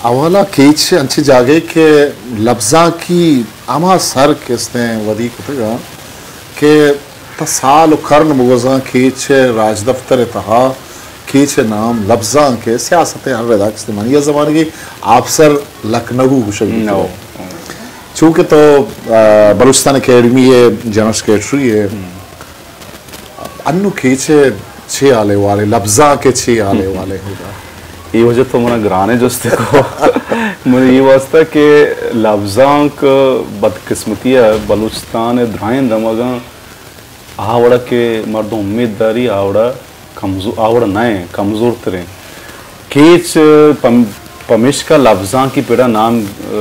حوالہ، کیچ انچیں جاگہے کہ لبزانکی ہما سر کہ استیں ودی کتگ اَں کہ تا سال و کرن بگوزاں کیچ ءِ راجدفتر ءِ تہا کیچ ءِ نام لبزانک ءِ سیاست ءِ ہر ردا کہ استیں۔ منی ءَ زمانگے آپسر لکھنؤ گوشگ بیتگ۔ چونکہ تو، آ، بلوچستان اکیڈمی ءِ جنرل سیکرٹری ئے، انو کیچ ءِ چے حال احوال ایں، لبزانک ءِ چے حال احوال ایں ہدا؟ اے واجہ تو منا گرانے جستے کو۔ من اے واسطہ کہ لبزانک بدقسمتی ءَ بلوچستان ءِ درائیں دمگاں آ وڑا کہ مردم امید داری، آ وڑا کمزو-، آ وڑا نہ ایں، کمزور تریں۔ کیچ پم-، پمیشکا لبزانکی پڑا نام، آ،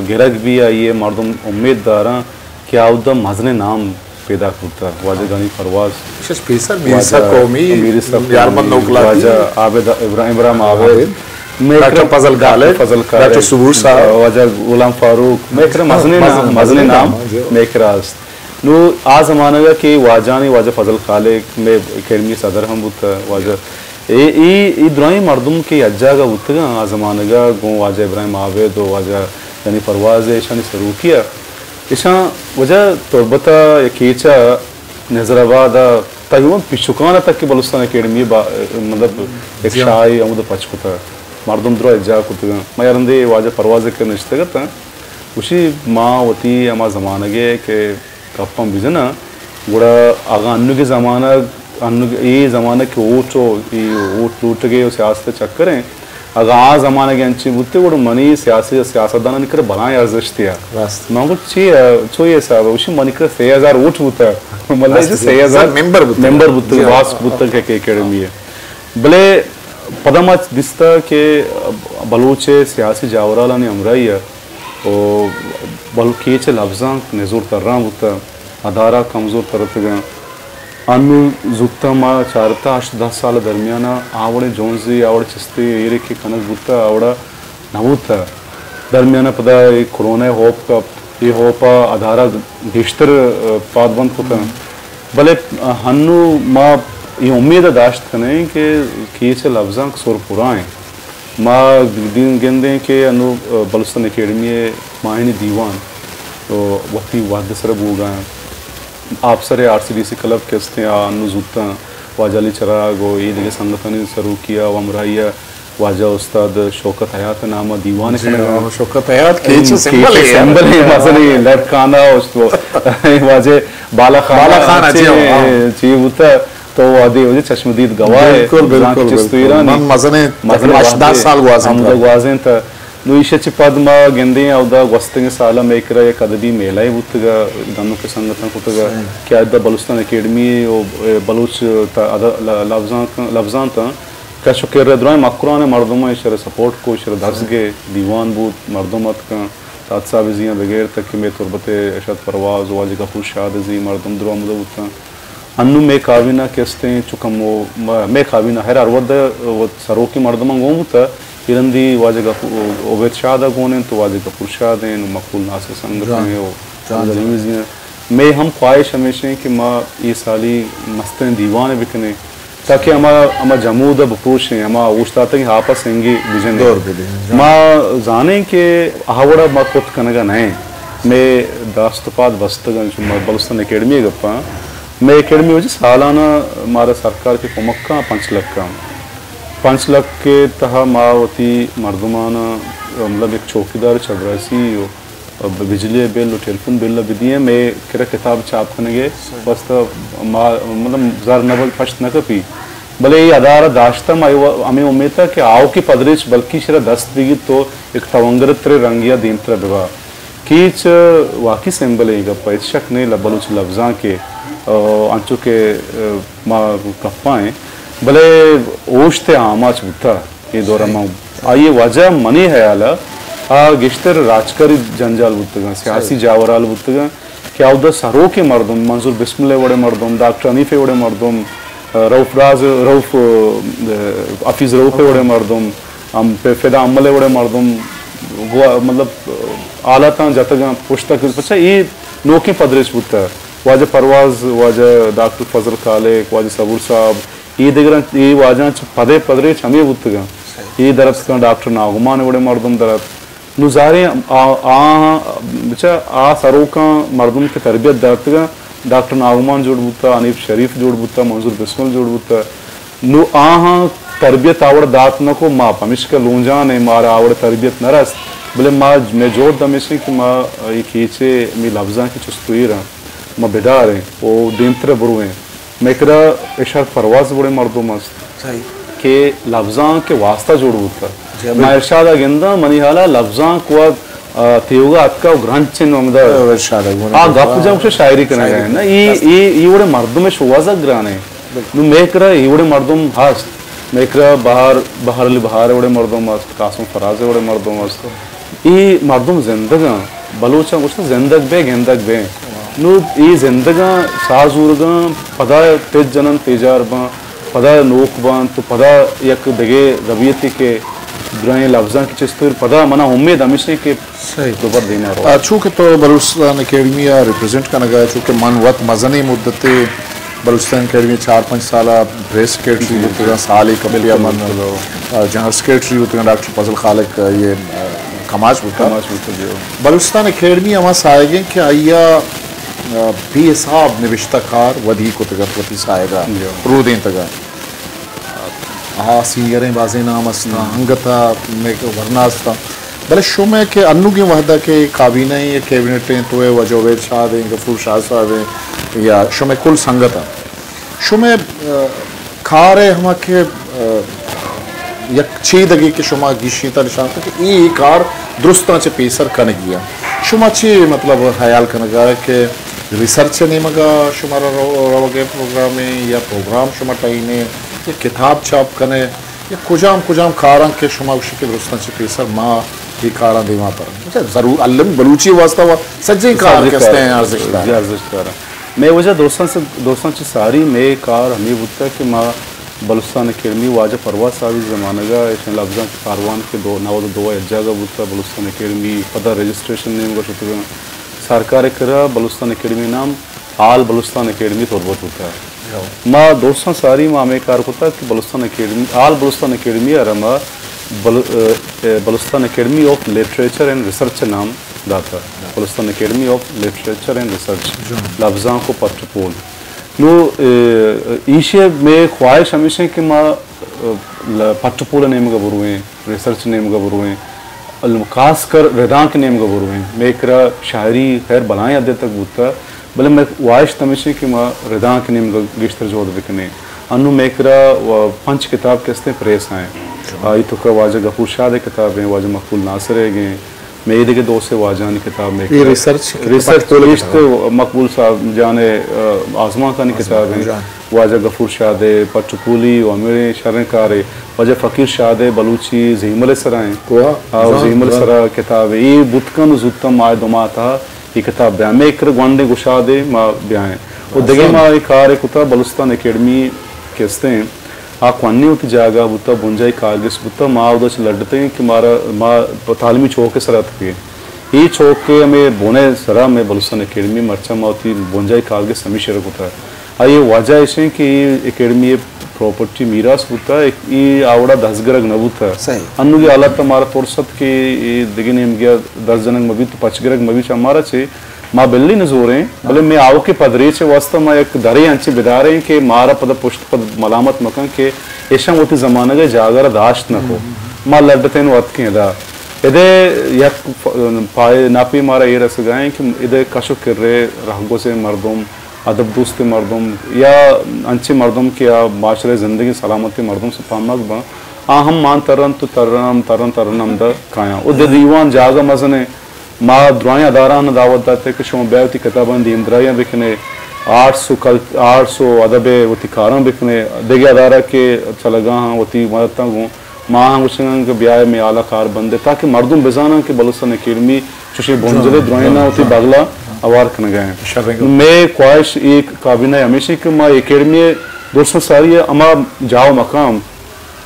گرگ بی، آئی ءِ مردم امید داراں کہ آ اودا مزنیں نام پیداک بوتگ۔ واجہ غنی پرواز، شش پیسر، میر اسحاق واجہ قومی، میر اسحاق یارمند قومی، نوکلاتی، واجہ عابد ابراہیم، ابراہیم عابد، عابد، مئے ڈاکٹر کرا فضل خالق، فضل خالق، ڈاکٹر صبور صاحب، واجہ غلام فاروق، مئے کرا ہاں، مزنیں مزن-، نام، مزنیں مزنیں نام، نام، جی۔ مئے کرا است۔ نو آ زمانگ ءَ کہ واجہانی، واجہ فضل خالق مئے اکیڈمی صدر ہم بوتہ، واجہ اے، اے، اے درائیں مردم کہ یک جاگہ بوتگاں آ زمانگ ءَ گوں واجہ ابراہیم عابد و واجہ غنی پرواز ءِ ایشانی سروکی ءَ، ایشاں واجہ تربت ءَ یا کیچ ءَ نظر آباد ءَ تقریباً پیچکان ءَ تک کہ بلوچستان اکیڈمی با-، مطلب یک جی ہاں۔ شاہے ہمود ءَ پچ کتہ، مردم درا اجاہ کتگاں۔ ما یارندے واجہ پرواز ءِ کہ نشتگ اتاں، گوشی ما وتی ہما زمانگ ءَ کہ گپاں بجناں، گڑا اگاں انوگیں زمانگ، انوگ-، اے زمانگ کہ ووٹ و اے ووٹ لوٹگے و سیاست ءِ چکریں، اگاں آ زمانگ انچیں بوتے، گڑا منی سیاسی، سیاستدانانی کرا بلائیں ارزشتے آ۔ راست۔ من گوشت، چی، چو اے حساب ءَ؟ گوشی، منی کرا سے ہزار ووٹ بوتا۔ مطلب، راست، سے ہزار ممبر بوتا۔ ممبر بوتا، جی۔ باز بوتا کہ، کہ اکیڈمی ءَ۔ بلے پدا ما دیستا کہ بلوچ ءِ سیاسی جاورالانی ہمراہی ءَ و بلوچ کیچ ءِ لبزانک نزور تران بوتہ، ادارہ کمزور ترتگاں۔ انوں زوتاں ما چارتہ ہشت دہ سال ءِ درمیان ءَ آ وڑیں جونزے، آ وڑیں چستے ایرے کہ کنگ بوتہ، آ وڑا نہ بوتہ۔ درمیان ءَ پدا اے کرونا ءِ ہوپ کپت، اے ہوپ ءَ ادارہ گیشتر، ءَ، پادبند کتگ۔ بلے، ءَ، ہنو ما اے امید ءَ داشت کنیں کہ کیچ ءِ لبزانک سر پُر ءَ اِنت۔ ما دین گندیں کہ انو، ءَ، بلوچستان اکیڈمی ءِ ماہیانی دیوان تو وتی وھد ءِ سر ءَ بوگ ءَ اِنت۔ آپسر ءِ R C D C club کہ است اِنت، آ انو زوت اَنت۔ واجہ علی چراگ ءُ اے دگہ سنگتانی سروکی ءَ ءُ ہمراہی ءَ واجہ استاد شوکت حیات ءِ نام ءَ دیوان جی کنگ ءَ ہاں، اِنت۔ شوکت حیات کیچ ءِ سمبل کیچ ءِ اِنت۔ سمبل اِنت، مزنیں لٹ کان ءَ اوشت ءُ واجہ بالا خان بالا خان ءَ چی، جی ہاں۔ چی بوتگ تو وھدے واجہ چشم دید گواہ اِنت۔ بالکل، بزاں کہ بالکل، چست بالکل۔ ایرانی من مزنیں مزنیں تقریباً ہشت دہ وھدے سال گوازینت۔ ہمودا گوازینت۔ نو ایشی ءَ چہ پد ما گندیں اودا گوستگیں سال ءَ مئے کرا یک ادبی میلہ ئے بوتگ ءَ، دنوکیں سنگتاں کتگ ءَ صحیح۔ کہ ادا بلوچستان اکیڈمی ءُ بلوچ ت-، اد-، ل-، لبزانک، لبزانتاں کش ءُ کر ءَ درائیں مکران ءِ مردماں ایشرا سپورٹ کو، ایشرا دست گے، دیوان بوت، مردم اتکاں، تاج صاحب زیاں بگر تک کہ مئے تربت ءِ ارشاد پرواز ءُ واجہ غفور شاد زی مردم درو ہمودا بوتاں۔ انو مئے کابینہ کہ استیں چو کمو م-، مئے کابینہ ہر ہر وھد ءَ وت سروکیں مردماں گون بوتہ، ایرندی واجہ غفو-، عبید شاد ءَ گون اِنت، واجہ غفور شاد اِنت، مقبول ناصر سنگت جان۔ اِنت ءُ جان، جان۔ عبدالحمید زی اِنت۔ مئے ہم خواہش ہمیش اِنت کہ ما اے سالی مستریں دیوانے بکنیں تاکہ ہما، ہما جمود ءَ بپروشیں، ہما اوشتاتگیں آپ ءَ سنگے بجنیں۔ دور بدیں، جان۔ ما زانیں کہ آ وڑ ءَ ما کت کنگ ءَ نہ ایں۔ مئے دست ءُ پاد بستگ اَنت، چو ما بلوچستان اکیڈمی ءِ گپ ءَ۔ مئے اکیڈمی واجہ سالانہ مارا سرکار کہ کمک کاں پنچ لکھ کاں۔ پنچ لکھ ءِ تہا ما وتی مردماناں، مطلب، یک چوکیدار چبراسی ءُ بجلی ءِ بل ءُ ٹیلیفون بل ءَ بدییں، مئے کرا کتاب چاپ کنگ ءِ واستہ ما، مطلب، زر نہ بل پشت نہ کپی۔ بلے اے ادارہ داشتہ ما اے و-، ہمے امیت ءَ کہ آؤکیں پدریچ بلکیں شرا دست بگیت تو یک توانگر تریں رنگے ءَ دیمترا ببا۔ کیچ واقعی سمبل ایں، گپ ءَ ہچ شک نہیں، لب-، بلوچ لبزانک ءِ، آ، انچو کہ، آ، ما گپا ایں، بلے اوشت ءِ آماچ بوتا اے دور ءَ۔ ما آئی ءِ وجہ منی حیال ءَ آ گیشتر راجکاری جنجال بوتگاں، سیاسی جاورال بوتگاں کہ اودا سروکیں مردم، منظور بسمل ءِ وڑیں مردم، ڈاکٹر حنیف ءِ وڑیں مردم، آ، رؤف راز، رؤف، آ، حفیظ رؤف ءِ وڑیں مردم، ہم پہ فدا امل ءِ وڑیں مردم گوا-، مطلب، حالاتاں جتگاں، پشت ءَ کت۔ پچا اے نوکیں پدریچ بوتہ۔ واجہ پرواز، واجہ ڈاکٹر فضل خالق، واجہ صبور صاحب، اے دگراں، اے واجہاں چہ پدے پدریچ ہمے بوتگاں۔ اے در اتکاں، ڈاکٹر ناگمان ءِ وڑیں مردم در ات۔ نوں ظاہریں آ، آ، بچا آ سروکاں مردم کہ تربیت داتگاں، ڈاکٹر ناگمان جوڑ بوتا، حنیف شریف جوڑ بوتا، منظور بسمل جوڑ بوتا۔ نوں آہاں تربیت آ وڑ دات نہ کو، ما پمیشکا لونجان ایں، مارا آ وڑ تربیت نہ رست، بلے ما، مئے جہد ہمیش ایں کہ ما اے کیچ ءِ، مئے لبزانک ءِ چست ءُ ایراں ما بداریں ءُ دیمتر ءَ برویں۔ مئے کرا ارشاد پرواز وڑیں مردم است کہ لبزانک ءِ واسطہ جوڑ بوتا۔ ما ارشاد ءَ گنداں، منی حیال ءَ لبزانک وت، آ، تیوگا اتکا ءُ گرنچ ایں ہمدا۔ آ گپ جن گوشے شاعری کنگ ءَ ایں۔ نہ، اے، اے، اے وڑیں مردم ءِ شوہاز ءَ گران ایں۔ نوں مئے کرا اے وڑیں مردم ہست۔ مئے کرا بہار، بہار علی بہار ءِ وڑیں مردم ہست، قاسم فراز ءِ وڑیں مردم ہست۔ اے مردم زندگ اَنت، بلوچاں گوشتہ زندگ بئے، گندگ بئے۔ نوں اے زندگ اَنت، ساہ زورگ اَنت، پدا پچ جن اَنت، تیجار باں، پدا نوک باں، تو پدا یک دگہ ربیتے کہ درائیں لبزاں کہ چست ایر، پدا منا امید ہمیش ایں کہ دوبر دیما رو۔ آ، چونکہ تو بلوچستان اکیڈمی ءَ ریپرزینٹ کنگ ءَ، چونکہ من وت مزنیں مدتے بلوچستان اکیڈمی چار پنچ سال ءَ پریس سیکرٹری بوتگاں، سالے کپی ءَ من، آ، جنرل سیکرٹری بوتگاں، ڈاکٹر فضل خالق ءِ، آ، کماش بوتگ۔ کماش بوتگ، جی۔ بلوچستان اکیڈمی ہما ساہگ ایں کہ آئی ءَ، آ، بے حساب نبشتہ کار ودی کتگ اَت، وتی ساہگ ءَ رودینتگ اَت۔ آ سینئریں بازیں نام است اَنت، انگت ءَ مئے ورنا است اَنت۔ بلے شمئے کہ انوگیں وھد ءَ کہ کابینہ ایں یا کیبنٹ ایں، تو ئے، واجہ عبید شاد ایں، غفور شاد صاحب ایں یا شمئے کل سنگت اَنت۔ شمئے، آ، کار ءِ ہما کہ، آ، یک چیدگے کہ شما گیشینت ءَ نشان دات کہ اے، اے کار درستاں چہ پیسر کنگی اِنت۔ شما چے مطلب حیال کنگ ءَ کہ ریسرچ ءِ نیمگ ءَ شمارا رو-، روگ ءِ پروگرام ایں یا پروگرام شما ٹہین ئے یا کتاب چاپ کن ئے یا کجام کجام کاراں کہ شما گوش ئے کہ درستاں چہ پیسر ما اے کاراں دیما بریں؟ اچھا، ضرور المی بلوچی ءِ واسطہ ءُ سجیں کار کہ است ایں ارزشت دار۔ جی، ارزشت دار۔ مئے وجہ درستاں سے، درستاں چہ ساری مئے کار ہمے بوتگ کہ ما بلوچستان اکیڈمی واجہ پرواز صاحب ءِ زمانگ ءَ ایشاں لبزانک کاروان کہ دو، نود ءُ دو ءَ یک جاگہ بوتگ، بلوچستان اکیڈمی پدا رجسٹریشن ءِ نیمگ ءَ شتگ اَنت۔ سرکار ءِ کرا بلوچستان اکیڈمی ءِ نام آل بلوچستان اکیڈمی تربت بوتگ۔ ما درستاں ساری ما ہمے کار کتگ کہ بلوچستان اکیڈمی، آل بلوچستان اکیڈمی ءَ را ما بل-، ءَ، ءَ، Balochistan academy of literature and research ءِ نام داتگ۔ Balochistan academy of literature and research, لبزانک و پٹ و پول۔ نو، ءَ، ایشی ءِ مئے خواہش ہمیش انت کہ ما، ءَ، ل-، پٹ و پول ءِ نیمگ ءَ برویں، ریسرچ ءِ نیمگ ءَ برویں، ال-، خاص کر ردانک ءِ نیمگ ءَ برویں۔ مئے کرا شاعری خیر بلائیں حد تک بوتگ، بلے مئے واہشت ہمیش انت کہ ما ردانک ءِ نیمگ ءَ گیشتر جہد بکنیں۔ انوں مئے کرا و پنچ کتاب کہ استیں پریس آئیں۔ آئی توکا واجہ غفور شاد ءِ کتاب ایں، واجہ مقبول ناصر ءِ گیں، مئے دگہ دو سے واجہانی کتاب مئے اے کرا۔ ریسرچ، ریسرچ پٹ پول ءِ لسٹ کتاب۔ مقبول صاحب جان ءِ، ءَ، آزمانکانی آزمانکانی کتاب ایں۔ جان۔ واجہ غفور شاد ءِ پٹ و پولی و ہمے شریں کارے۔ واجہ فقیر شاد ءِ بلوچی زیمل ءِ سرا ایں۔ واہ، آ، زان، زیمل ءِ زان۔ سرا کتاب اے۔ اے بوت کن و زوت ما دو ماہ تہا اے کتاب بیاں۔ مئے کر گونڈیں گشادے ما بیائیں۔ و دگہ ما اے کار کتا بلوچستان اکیڈمی کہ استیں، آ کوہنیں وتی جاگہ بوتا، بنجاہی کارگس بوتا، ما اودا چہ لڈتگیں کہ مارا، ما تعلیمی چوک ءِ سرا اتکگیں۔ اے چوک ءِ ہمے بن ءِ سرا مئے بلوچستان اکیڈمی، مرچاں ما وتی بنجاہی کارگس ہمے شر کتا۔ آئی ءِ وجہ ایش انت کہ اے اکیڈمی ءِ پراپرٹی، میراث بوتا، اے آ وڑا دزگرگ نہ بوتا۔ صحیح۔ انوگی حالت ءَ مارا ترس ات کہ اے دگہ نیمگے ءَ دست جنگ مہ بیت، پچ گرگ مہ بیت، چہ مارا چے ما بلی نزوریں، بلے مئے آوکیں پدریچ ءِ واستہ ما یک درے انچیں بداریں کہ مارا پدا پشت پد ملامت مکن کہ ایشاں وتی زمانگ ءِ جاگہ را داشت نہ کو۔ ما لڈتیں و اتکیں ادا۔ ادے یک ف-، پائے ناپی مارا اے رسگائیں کہ ادے کش و کرے رہگوزیں مردم، ادب دوستیں مردم یا انچیں مردم کہ آ معاشرہ ءِ زندگی سلامتیں مردم سپامگ باں، آ ہم مان ترنت و ترن، ترن، ترن ہمدا کایاں۔ و دے دیوان جاگہ مزنیں، ما درائیں ادارہاں دعوت داتگ کہ شما بیا وتی کتاباں دیمدرائیاں بکنے، آرٹس و کل-، آرٹس و ادب ءِ وتی کاراں بکنے، دگہ ادارہ کہ چلگا ہاں وتی مدتاں گوں، ما ہاں گوشگاں کہ بیائے مئے ہالا کار بندے تاکہ مردم بزاناں کہ بلوچستان اکیڈمی چوشیں بنجلے درائیناں وتی بغلا اوار کنگا ہیں۔ مئے خواہش ایک کابینہ ہمیشی کہ ما اکیڈمی درستاں ساری ہما جاہ و مقام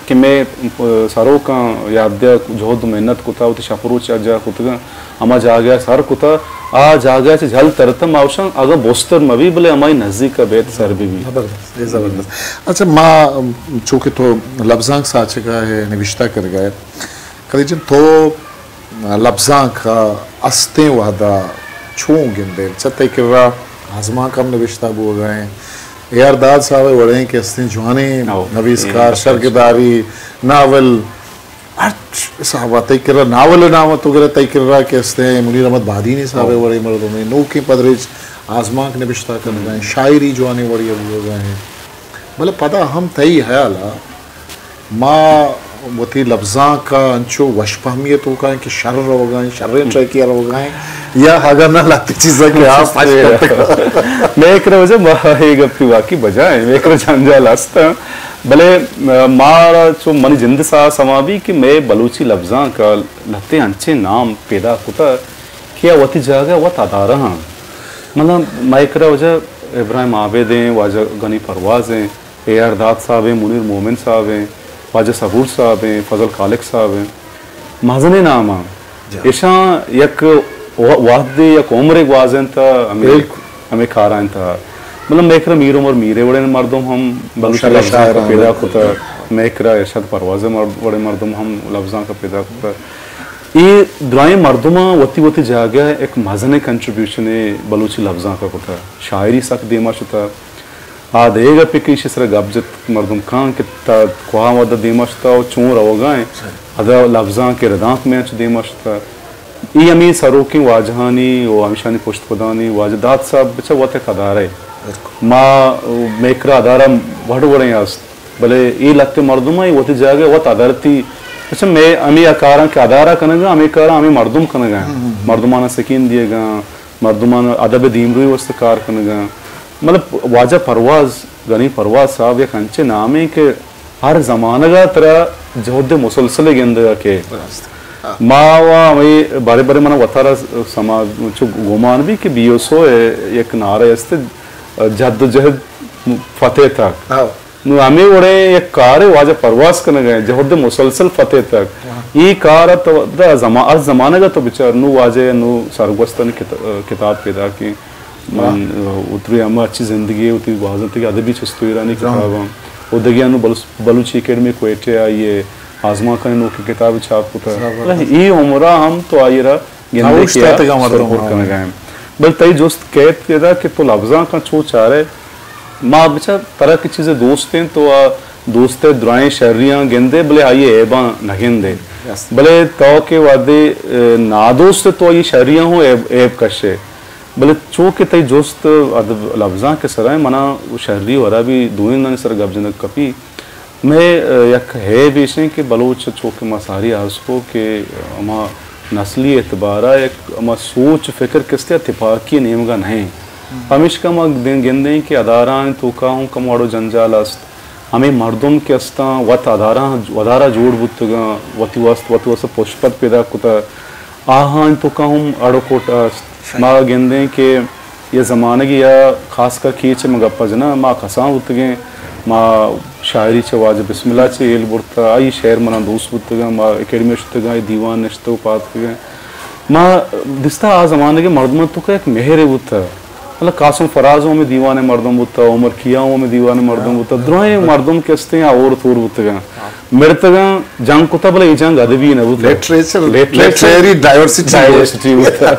کہ مئے، ء، سروکاں یات دیا جہد و محنت کتا، وتی شپ و روچ یکجاہ کتگاں، ہما جاگہ ء سر کتا، آ جاگہ ء چہ جھل ترتہ ما گوشاں اگاں بستر مہ بی بلے ہمائی نزیک ء بیت سر بہ بی۔ زبردست، اے زبردست۔ اچھا ما، ام، چونکہ تو لبزانک ساچگا ہے، نوشتہ کرگا ہے، قدیر جان تو لبزانک ء استیں وہدا چون گندے؟ چہ تئی کرا آزمانک ہم نبشتہ بوگا ہیں۔ اے آر داد صاحب ء وڑیں کہ استیں جوانیں نویسکار، شرگداری، ناول، ہرچ حساب ء تئی کرا ناول ء نام ء تو گرے، تئی کرا کہ استیں منیر احمد بادینی صاحب ء وڑیں مردمے، نوکیں پدریچ آزمانک نبشتہ کنگا ہیں، شاعری جوانیں وڑی ء بوگا ہیں۔ بلے پدا ہم تئی حیال ء ما وتی لبزانک ء انچو وش پہمی ء توکا ایں کہ شر روگا ایں، شریں ٹریکے ء روگا ایں، یا اگاں نہ لہتے چیزاں کہ آ پش کپتگ۔ مئے کرا وجہ ما اے گپی واقعی بجا ایں، مئے کرا جنجال است ایں۔ بلے، ا، مارا چو منی جند ساہ سما بی کہ مئے بلوچی لبزانک ء لہتے انچیں نام پیدا کتگ کہ آ وتی جاگہ ء وت ادارہ آں۔ مطلب مئے کرا وجہ ابراہیم عابد ایں، واجہ غنی پرواز ایں، اے آر داد صاحب ایں، منیر مومن صاحب ایں، واجہ صبور صاحب ایں، فضل خالق صاحب ایں، مزنیں نام آں۔ ایشاں یک و-، وہدے یک عمرے گوازینت ہمے، ہمے کارانی تہا۔ مطلب مئے کرا میر عمر میرے وڑیں مردم ہم بلوچی لبزانک ء پیدا کتگ، مئے کرا ارشاد پرواز ء مر-، وڑیں مردم ہم لبزانک ء پیدا کتگ۔ اے درائیں مردماں وتی وتی جاگہ ء یک مزنیں کنٹریبیوشنے بلوچی لبزانک ء کتگ۔ شاعری سک دیما شتگ۔ آ دگہ گپے کہ ایشی سرا گپ جت مردم کاں کہ تا کواں وھد ء دیما شتا و چون روگا ایں، ادا لبزانک ء ردانک مئے انچو دیما شتا۔ اے ہمے سروکیں واجہانی و ہمیشانی پشت پدانی واجہ داد صاحب بچا وت یک ادارہ۔ ما مئے کرا ادارہ وڑ وڑیں است، بلے اے لہتے مردم ایں وتی جاگہ وت ادارتی۔ بچا مئے ہمے کاراں کہ ادارہ کنگا، ہمے کاراں ہمے مردم کنگا۔ مردمانا سکین دیگا، مردمان ادب ء دیمروی واستہ کار کنگا۔ مطلب واجہ پرواز، غنی پرواز صاحب یک انچیں نامے کہ ہر زمانگ ء ترا جہد مسلسل گندگ ء کئے۔ ما و ہمے بارے بارے منا وتارا سما چو گمان بی کہ بی ایس او ء یک نعرہ است، جد و جہد فتح تک۔ نوں ہمے وڑیں یک کارے واجہ پرواز کنگ ءَ اِنت، جہد مسلسل فتح تک۔ اے کار ءَ تو دا زما-، ہر زمانگ ءَ تو بچار، نوں واجہ ءَ نوں سرگوستانی کت-، کتاب پیداک اِنت۔ من اتری ہما اچھی زندگی ءَ وتی گوازینتگیں ادبی چست و ایرانی کتاباں۔ و دگہ انوں بلوچ-، بلوچی اکیڈمی کوئٹہ ءَ آئی ءِ آزمانکانی نوکیں کتاب چاپ کتگ۔ اے عمر ءَ ہم تو آئی ءَ را گندے کہ آ سرپد کنگ ءَ اِنت۔ بلے تئی جست کیت ادا کہ تو لبزانکاں چو چارئے؟ ما بچار ترا کہ چیزے دوست اِنت، تو آ دوست ءِ درائیں شریاں گندئے، بلے آئی ءِ عیباں نہ گندئے۔ بلے تو کہ وہدے، اے، نادوست ئے، تو آئی ءِ شریاں ہوں عیب، عیب کشئے۔ بلے چو کہ تئی جست ادب لبزانک ءِ سرا اِنت، منا شری و ہرابی دوئینانی سرا گپ جنگ کپی۔ مئے، اے، یک عیب ایش اِنت کہ بلوچ، چو کہ ما ساری عرض کو کہ ہما نسلی اعتبار ءَ یک ہما سوچ فکر کستے ءَ تپاکی ءِ نیمگ ءَ نہ اِنت۔ پمیشکا ما دن گندیں کہ ادارہانی توکا ہوں کم وڑ و جنجال است۔ ہمے مردم کہ استاں، وت ادارہ، ادارہ جوڑ بوتگاں، وتی واست، وتی واست پشت پد پیدا کتہ۔ آہانی توکا ہم اڑ و کٹ است۔ ما گندیں کہ یہ زمانگی یا خاص کر کیچ ءِ من گپا جناں، ما کسان بوتگیں، ما شاعری چہ واجہ بسم اللہ چہ ہیل برتہ، آئی شعر منا دوست بوتگاں، ما اکیڈمی ءَ شتگاں، اے دیوان نشتہ و پاد کتگاں۔ ما دیستہ آ زمانگ ءِ مردماں توکا یک مہرے بوتہ۔ مطلب قاسم فراز ہم ہمے دیوان ءِ مردم بوتہ، عمر کیا ہم ہمے دیوان ءِ مردم بوتہ۔ درائیں مردم کہ استیں آ ہور تور بوتگاں۔ مرتگاں، جنگ کتہ، بلے اے جنگ ادبی نہ بوتہ۔ Literature, literature, literary diversity, diversity بوتہ۔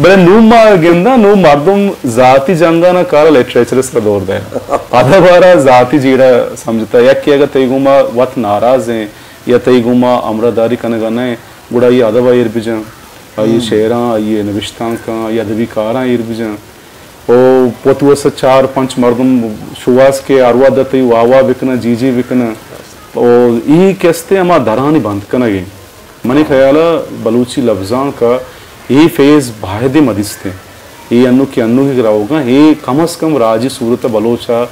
بلے نوں ما گنداں، نوں مردم ذاتی جنگانا کارا لٹریچر ءِ سرا دور دئے۔ پدا بارا ذاتی جیڑہ سمجھتہ۔ یکے اگہ تئی گوما وت ناراض ایں یا تئی گوما ہمراہداری کنگا نہ ایں، گڑا آئی ادب ءَ ایر بجن، آئی شعراں، آئی نبشتانکاں، آئی ادبی کاراں ایر بجن۔ او وتی واسا چار پنچ مردم شوہاز کہ ہر وہدا تئی واہ واہ بکناں، جی جی بکناں۔ او ای کہ استیں ہما درانی بند کنگ ایں۔ منی خیالا بلوچی لبزانکا ای فیز باید ما دیستیں۔ ای انو کہ انو کہ روگاں، ای کم از کم راجی صورت بلوچا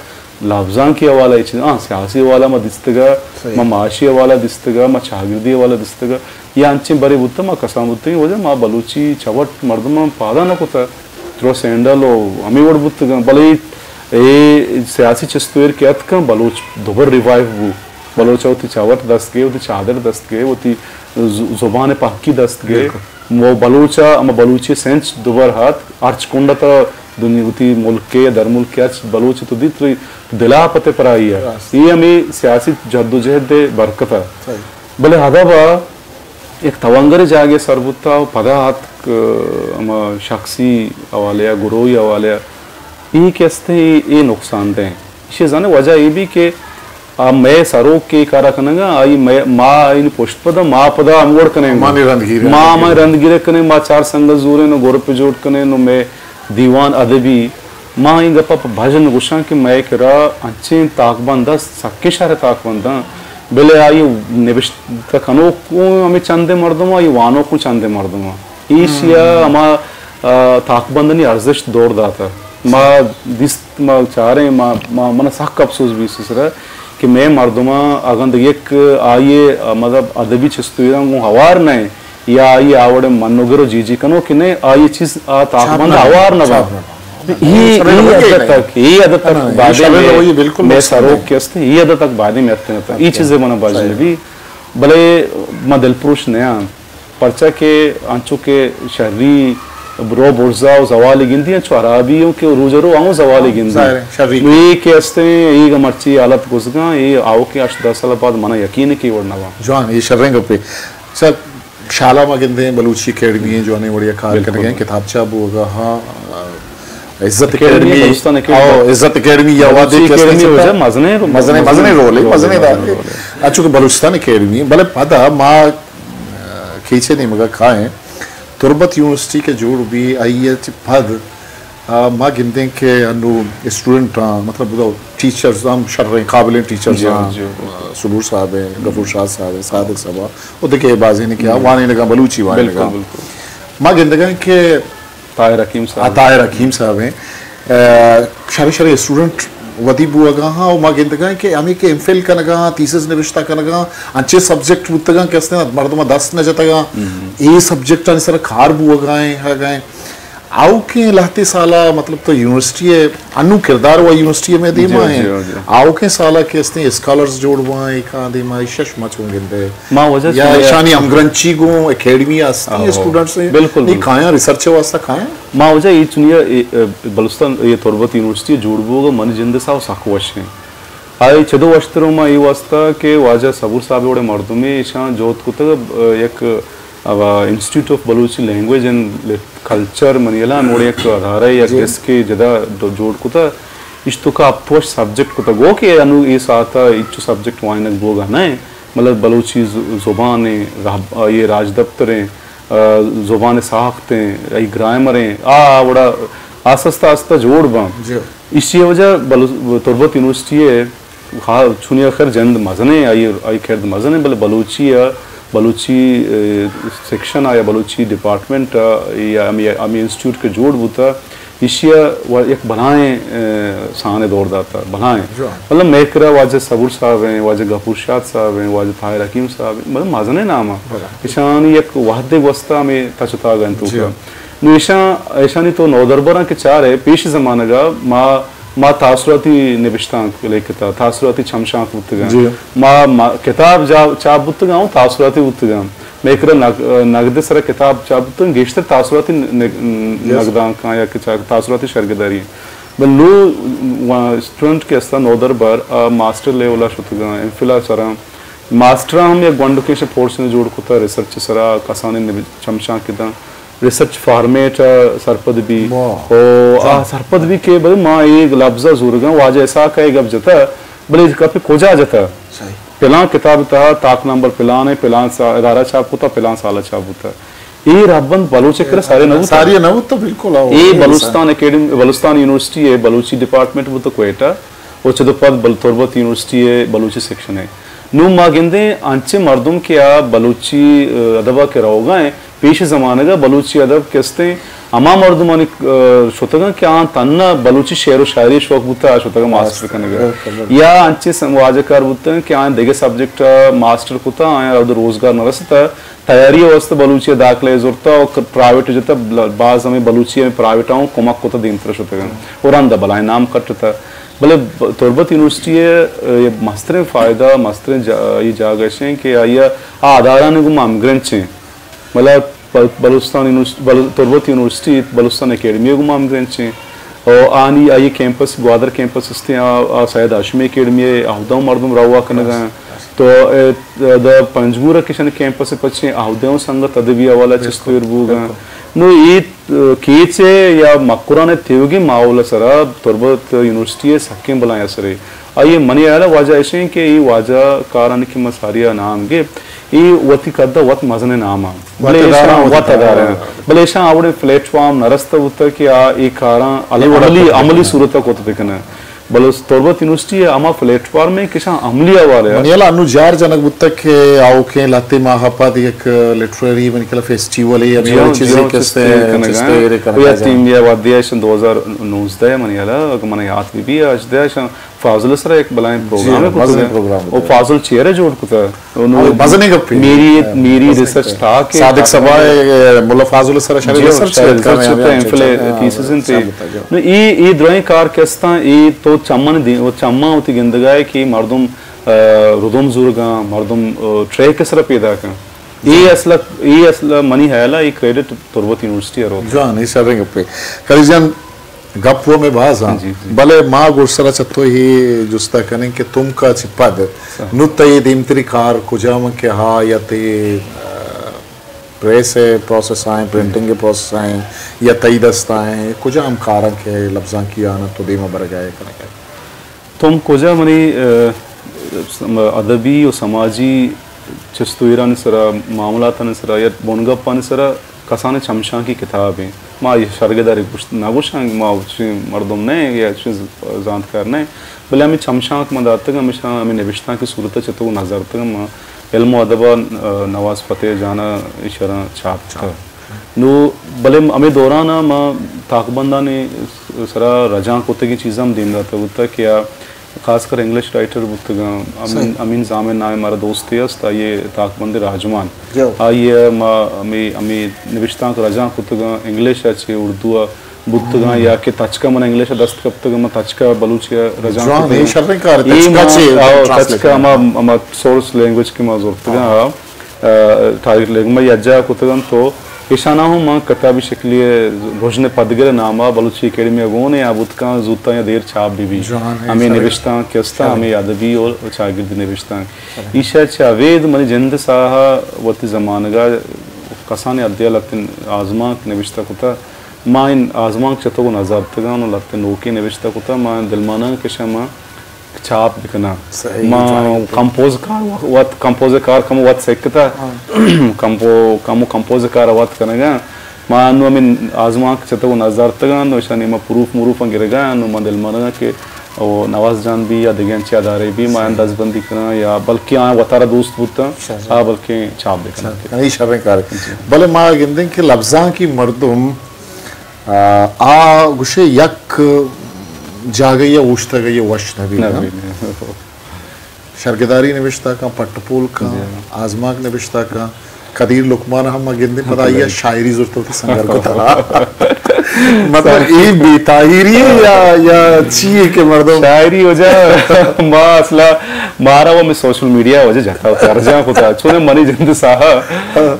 لبزانکی حوالہ ای چیز، ہاں، سیاسی حوالہ ما دیستگا، ما معاشی حوالہ دیستگا، ما چاگردی حوالہ دیستگا۔ یا انچیں برے بوتہ، ما کسان بوتگیں، واجہ ما بلوچی چوٹ مردماں پادا نہ کتہ۔ ترو سینڈل و ہمے وڑ بوتگاں، بلے اے سیاسی چست و ایر کہ اتکاں، بلوچ دوبر ریوائیو بو۔ بلوچ ءَ وتی چاوٹ دست گئے، وتی چادر دست گئے، وتی ز-، زبان پاکی دست گئے۔ و بلوچ ءَ ہما بلوچی سینچ دوبر ہات، ہرچ کنڈ ءَ ترا دنیا وتی ملک ءَ یا در ملک ءَ ہرچ بلوچ تو دیت، تئی دل ءَ پتے پرائی ءَ۔ اے ہمے سیاسی جدوجہد ءِ برکت ءَ۔ بلے ادب ءَ یک توانگریں جاگہے سر بوتہ و پدا اتک، ء، ہما شخصی حوالے ء، گروہی حوالے ء، اے کہ استیں، اے، اے نقصان دہ ایں۔ ایشی ء زانیں وجہ اے بی کہ آ مئے سروک کہ اے کارا کنگا، آئی مئے، ما آئی پشت پدا، ما پدا ہم وڑ کنیں، ما ہمانی رندگیرگ کنیں، ما چار سنگت زوریں و گروپ جوڑ کنیں و مئے دیوان ادبی، ما اے گپ ء پہ بژن گوشاں کہ مئے کرا انچیں تاکبند است، سکیں شر ء تاکبنداں، بلے آئی نبشتہ کنوک اوں ہمے چندیں مردم، آئی وانوک اوں چندیں مردم۔ ایشی ء ہما، آ، تاکبندانی ارزشت دور داتہ۔ ما دیست، ما چاریں، ما، ما، من سک افسوس بیت سرا کہ مئے مردماں اگاں دگہ یک آئی ء، آ، مطلب ادبی چست و ایراں گوں ہوار نہ ایں، یا آئی آ وڑیں منوگر و جی جی کنوک نہ ایں، آئی چیز آ تاکبند ہوار نہ بنت۔ اے، اے حد تک، اے حد تک بادیں مئے سروک کہ است، اے حد تک بادیں مئے اتکگ ات۔ اے چیزے من باز نبی، بلے ما دلپروش نیاں، پرچا کہ انچو کہ شری رو برزا و زوال گندی، انچو ہرابی اوں کہ روز رو آؤں زوال گندی۔ نو اے کہ استیں، اے گا مرچی حالت گزگاں، اے آؤکیں ہشت دہ سال بعد منا یقین کہ اے وڑ نہ باں۔ جوان، اے شریں گپے۔ سر، شالا ما گندیں بلوچی اکیڈمی ایں، جوانیں وڑیا کار کنگ ء، کتاب چاپ بوگا، ہاں، عزت اکیڈمی، بلوچستان اکیڈمی۔ او، عزت اکیڈمی یا بلوچی وادے کہ اکیڈمی استیں وجہ مزنیں، مزنیں، مزنیں رول اے، مزنیں ادارے۔ انچو کہ بلوچستان اکیڈمی، بلے پدا ما، آ، کیچے نیمگا کائیں، تربت یونیورسٹی کہ جوڑ بی، آئی ء چہ پد آ، ما گندیں کہ انو اسٹوڈنٹاں، مطلب، ٹیچرز ہم شریں قابلیں ٹیچرز ہاں، سبور صاحب ہیں، غفور شاد صاحب ہیں، صادق صاحب ہیں، و دگہ بازیں کہ آ وانینگاں، بلوچی وانینگاں۔ ما گندگاں کہ طاہر حکیم صاحب، آ، طاہر حکیم صاحب ہیں، آ، شریں شریں اسٹوڈنٹ ودی بوگا ہاں، و ما گندگاں کہ ہمیں کہ ایم فل کنگا ہاں، تھیسز نوشتہ کنگا ہاں، انچے سبجیکٹ بوتگاں کہ استیں مردم دست نہ جتگاں، اے سبجیکٹانی سر کار بوگا ہیں، ہگا ہیں۔ آؤکیں لہتے سالا، مطلب، تو یونیورسٹی ء، انو کردار و یونیورسٹی ء میں دیما جی، ہیں۔ جی، جی۔ آؤکیں سالا کہ استیں اسکالرز جوڑ بوان، ایکاں دیما، ایشش ما چون گندے؟ ما وجہ یا چونیا ایشانی ہمگرنچی گوں اکیڈمی ہستی، آہو۔ اسٹوڈنٹس ہیں، بالکل، نہیں بالکل۔ کایاں ریسرچ واسطہ کایاں؟ ما وجہ یہ چونیا، اے، اے، بلوچستان، یہ تربت یونیورسٹی جوڑ بوگ منی جند سا سک وش ہیں۔ آئی چدو وشتروں ما یہ واسطہ کہ واجہ صبور صاحب وڑے مردمے ایشاں جوت کتگ، اے، یک ء institute of Balochi language and culture منی ہیالا ہموڑے یک ادارہ یک جی۔ ڈیسکے جدا ڈ-، جوڑ کتا، اش توکا ہپت وش سبجیکٹ کتا گو کہ انو اے ساعتا ہچو سبجیکٹ وائنگ بوگا نہ، مطلب بلوچی ز-، زبان ایں، رہب-، آئی راج دپتر ایں، آ، زبان ساخت ایں، آئی گرائمر ایں، آ، آ وڑا آستہ آستہ جوڑ باں۔ جی۔ ایشی وجہ بلو-، تربت یونیورسٹی ء خا-، چونی آخر جند مزنیں، آئی، آئی کرد مزنیں، بلے بلوچی ء، بلوچی، اے، سیکشن ء یا بلوچی ڈپارٹمنٹ ء یا ہمے، ہمے انسٹیٹیوٹ کہ جوڑ بوتا، ایشی ء و-، یک بلائیں، اے، سان ء دور داتا، بلائیں۔ جوان۔ مطلب مئے کرا واجہ صبور صاحب ہیں، واجہ غفور شاد صاحب ہیں، واجہ طاہر حکیم صاحب ہیں، مطلب مزنیں نام ء۔ بلے۔ ایشانی یک وحدے گوستا ہمے تچ اتاگ انت جی۔ توکا۔ نو ایشاں، ایشانی تو نودربراں کہ چارئے، پیش زمانگا ما، ما تاثراتی نبشتانک لیکتا، تاثراتی چمشانک بوتگاں۔ جی۔ ما، ما کتاب جا-، چاپ بوتگاں، اوں تاثراتی بوتگاں۔ مئے کرا نگ-، نگد سرا کتاب چاپ بوتگاں، گیشتر تاثراتی نگ-، یس۔ نگدانکاں یا کہ چا-، تاثراتی شرگداری۔ بل نو وا-، اسٹوڈنٹ کہ استا نودربر، آ، ماسٹر لیولا شتگاں، ایم فل ء سرا۔ ماسٹر ہم یک گونڈکیں پورشن جوڑ کتا، ریسرچ سرا کسانیں نب-، چمشانک داں۔ ریسرچ فارمیٹ ء سرپد بی۔ واہ۔ او آ سرپد بی کہ بھئی ما اے لبز ء زورگاں، واجہ اسحاق ء اے گپ جتہ، بلے اے گپ کجا جتہ؟ صحیح۔ پلان کتاب تہا تاک نمبر پلان ء، پلان سا-، ادارہ چاپ کتا، پلان سال ء چاپ بوتا۔ اے رہبند بلوچ ء کرا ساری نہ بوتا۔ ساری نہ بوتا، بالکل، ہاں، اے اے بلوچستان اکیڈمی، بلوچستان یونیورسٹی ء بلوچی ڈپارٹمنٹ بوتا کوئٹہ، و چدو پد بل-، تربت یونیورسٹی ء بلوچی سیکشن ء۔ نوں ما گندیں انچیں مردم کہ آ بلوچی، ا، ادب ء کہ روگا ہیں، پیش زمانگ ء بلوچی ادب کہ استیں، ہما مردمانی، ا، شتگاں کہ آ تھنا بلوچی شعر و شاعری شوق بوتا، آ شتگاں ماسٹر کنگ ء۔ بالکل، بالکل۔ یا انچیں سم-، واجہ کار بوتگ کہ آ دگہ سبجیکٹ ء ماسٹر کتا، آیاں رد روزگار نہ رستا، تیاری ء واستہ بلوچی ء داخلہ ء زرتا و ک-، پرائیویٹ ء جتا، بل-، باز ہمیں بلوچی ء پرائیویٹ ء کمک کتا دیمتر شتگاں و رند ء بلائیں نام کٹتا۔ بلے ب-، تربت یونیورسٹی ء، ء، مستریں فائدہ، مستریں جا-، ء، جاگہ اش انت کہ آئی ء آ ادارھانی گوما ہمگرنچ ایں۔ مطلب ب-، بلوچستان یونیورس-، بل-، تربت یونیورسٹی بلوچستان اکیڈمی ء گوما ہمگرنچ ایں۔ و آنی آئی کیمپس، گوادر کیمپس استیں، آ، آ سید ہاشمی اکیڈمی ء اہداں مردم روا کنگا انت۔ تو، ء، دا پنجگور ء کشن کیمپس ء پچیں اہداں سنگت ادبی حوالہ چست و ایر بوگا انت۔ نو اے کیچ ء یا مکران ء تیوگیں ماحول ء سرا تربت یونیورسٹی ء سکیں بلائیں اثرے۔ آئی ء منی ہیال ء واجہ اش انت کہ اے واجہ کارانی کہ ما ساری ء نام گپت، اے وتی قد ء وت مزنیں نام آں۔ بلے وت ادارہ ایشاں آں، وت وت ادارہ ادارہ آں۔ آں۔ بلے ایشاں آ وڑیں پلیٹ فارم نہ رستہ بوتگ کہ آ اے کاراں اے وڑا عملی، عملی صورت ء کت بکن انت۔ بلوچ تربت یونیورسٹی ء ہما پلیٹ فارم ایں کہ ایشاں عملی حوالہ ء۔ منی ہیال ء انوں جار جنگ بوتگ کہ آؤکیں لہتے ماہ ء پد یک لٹریری منی ہیال ء فیسٹیول ء ہمے جی وڑیں ہاں، چیزے جی ہاں، کہ استیں، چست کنگ ء۔ چست ء ایر کنگ ء۔ یا تیم یا وھدے ء ایشاں دو ہزار نوزدہ ء منی ہیال ء، اگر من یات بہ بی، ہژدہ ء ایشاں فاضل ء سرا یک بلائیں جی پروگرامے ہاں، کتگ۔ مزنیں پروگرام او کتگ۔ فاضل چیئر ء جوڑ کتگ۔ انوں ہاں، مزنیں گپے۔ میری، ہاں، میری مزنیں ریسرچ گپے۔ تھا کہ صادق صبا ء ملا فاضل ء سرا شریں جی ہاں، ریسرچ شریں کتگ، ریسرچ ہمے کتگ، ہمے ایم فل ء ہاں، تھیسز انت۔ ہاں، بوتگ، ہاں۔ نو اے، اے درائیں کار کہ استاں، اے تو چمن دی-، و چماں وتی گندگا ہے کہ مردم، آ، ردوم زورگاں، مردم، آ، ٹریک ء سرا پیداک انت۔ اے اصل، اے اصل منی ہیال ء اے کریڈٹ تربت یونیورسٹی ء روت۔ جوان، اے شریں گپے۔ قاری جان، گپ و ہمے باز آں۔ جی، جی۔ بلے ما گڈسرا چہ تو اے جست ء کنیں کہ تمک ء چہ پد سا۔ نوں تئی دیمتری کار کجام انت کہ ہا یا تئی، آ، پریس ء پروسس آئیں، پرنٹنگ ء پروسس آئیں یا تئی دست آئیں، کجام کاراں کہ لبزانکی آناں تو دیما برگ ء کنگ ء؟ تم کجا منی، آ، سم-، ادبی و سماجی چست و ایرانی سرا، معاملاتانی سرا یا بنگپانی سرا کسانیں چمشانکی کتابے۔ ما اے شرگداری گوشت، نہ گوشاں، ما چشیں مردم نہ ایں یا چشیں ز-، زانتکار نہ ایں، بلے ہمے چمشانک ما داتگ، ہمیشاں ہمے نبشتانکی صورت ء چہ تو نظر داتگ، ما علم و ادب ء، آ، نواز فتح جان ء ایشاں چاپ کتگ۔ نو بلے ہمے دوران ء ما تاکبندانی سرا رجانک کتگیں چیزاں ہم دیم داتگ بوتگ کہ آ خاص کر انگلش رائٹر بوتگاں۔ امین، صحیح۔ امین زامن نام مارا دوستے است، آئی ءِ تاکبند راجمان۔ جو۔ آئی ءَ ما ہمے، ہمے نبشتانک رجانک کتگاں، انگلش ءَ چہ اردو ءَ بوتگاں، ہم۔ یا کہ تچک ءَ من انگلش ءَ دست کپتگاں، من تچک ءَ بلوچی ءَ رجانک جوان، کتگاں۔ اے شریں کار، اے تچک ءَ ما، چہ آ، ٹرانسلیٹ تچک ءَ کنگ۔ ما، ما سورس لینگویج کہ ما زرتگاں، ہاں۔ آ، ٹارگٹ لینگویج ما یکجاہ کتگاں تو ایشاناں ہم من کتابی شکلی ءَ رژن پدگر ءِ نام ءَ بلوچی اکیڈمی ءَ گون ءَ آ بوت کن زوتاں یا دیر چاپ بہ بی۔ جوان، اے ہمے شریں۔ نبشتانک کہ استاں، شریں۔ ہمے ادبی اور چاگردی نبشتانک۔ شریں۔ ایشا چہ اوید منی جند ساہ ءَ وتی زمانگ ءَ کسانیں حدے ءَ لہتیں آزمانک نبشتہ کتہ۔ ما ان آزمانک چہ تو گوں نزارتگاں و لہتیں نوکیں نبشتہ کتہ۔ ما دلمانگ کشاں ما چاپ بکناں۔ صحیح، ما جوان۔ کمپوز کار وت، کمپوز کار کمو وت سکتا۔ ہاں۔ کمپو-، کمو کمپوز کار وت کنگا۔ ما انو ہمیں آزمانک چہ تو نزارتگاں، نو اشانی ما پروف مروف گرگا، نو ما دلمانگا کہ او نواز جان بی یا دگہ انچیں ادارے بی، ما صحیح۔ دزبندی کناں یا بلکہ آ وتارا دوست بوتاں، شریں۔ آ بلکہ چاپ بکناں۔ شریں۔ اے شریں کارے۔ جی۔ بلے ما گندیں کہ لبزانکی مردم آ، آ گوشے یک جاگہے ءَ اوشتگ ءَ وش نہ بیت، نہ ہاں؟ بیت۔ شرگداری نبشتہ کن، پٹ پول کن، جی ہاں۔ آزمانک نبشتہ کن، قدیر لقمان ہم ما گندیں، پدا آئی ءَ شاعری زرت وتی سنگر کتا۔ مطلب، اے بے تاہیری یا، یا چی ہے کہ مردم شاعری وجہ ما اصلا مارا وہ میں سوشل میڈیا وجہ جتا ارجان کتا، چون منی جند ساہ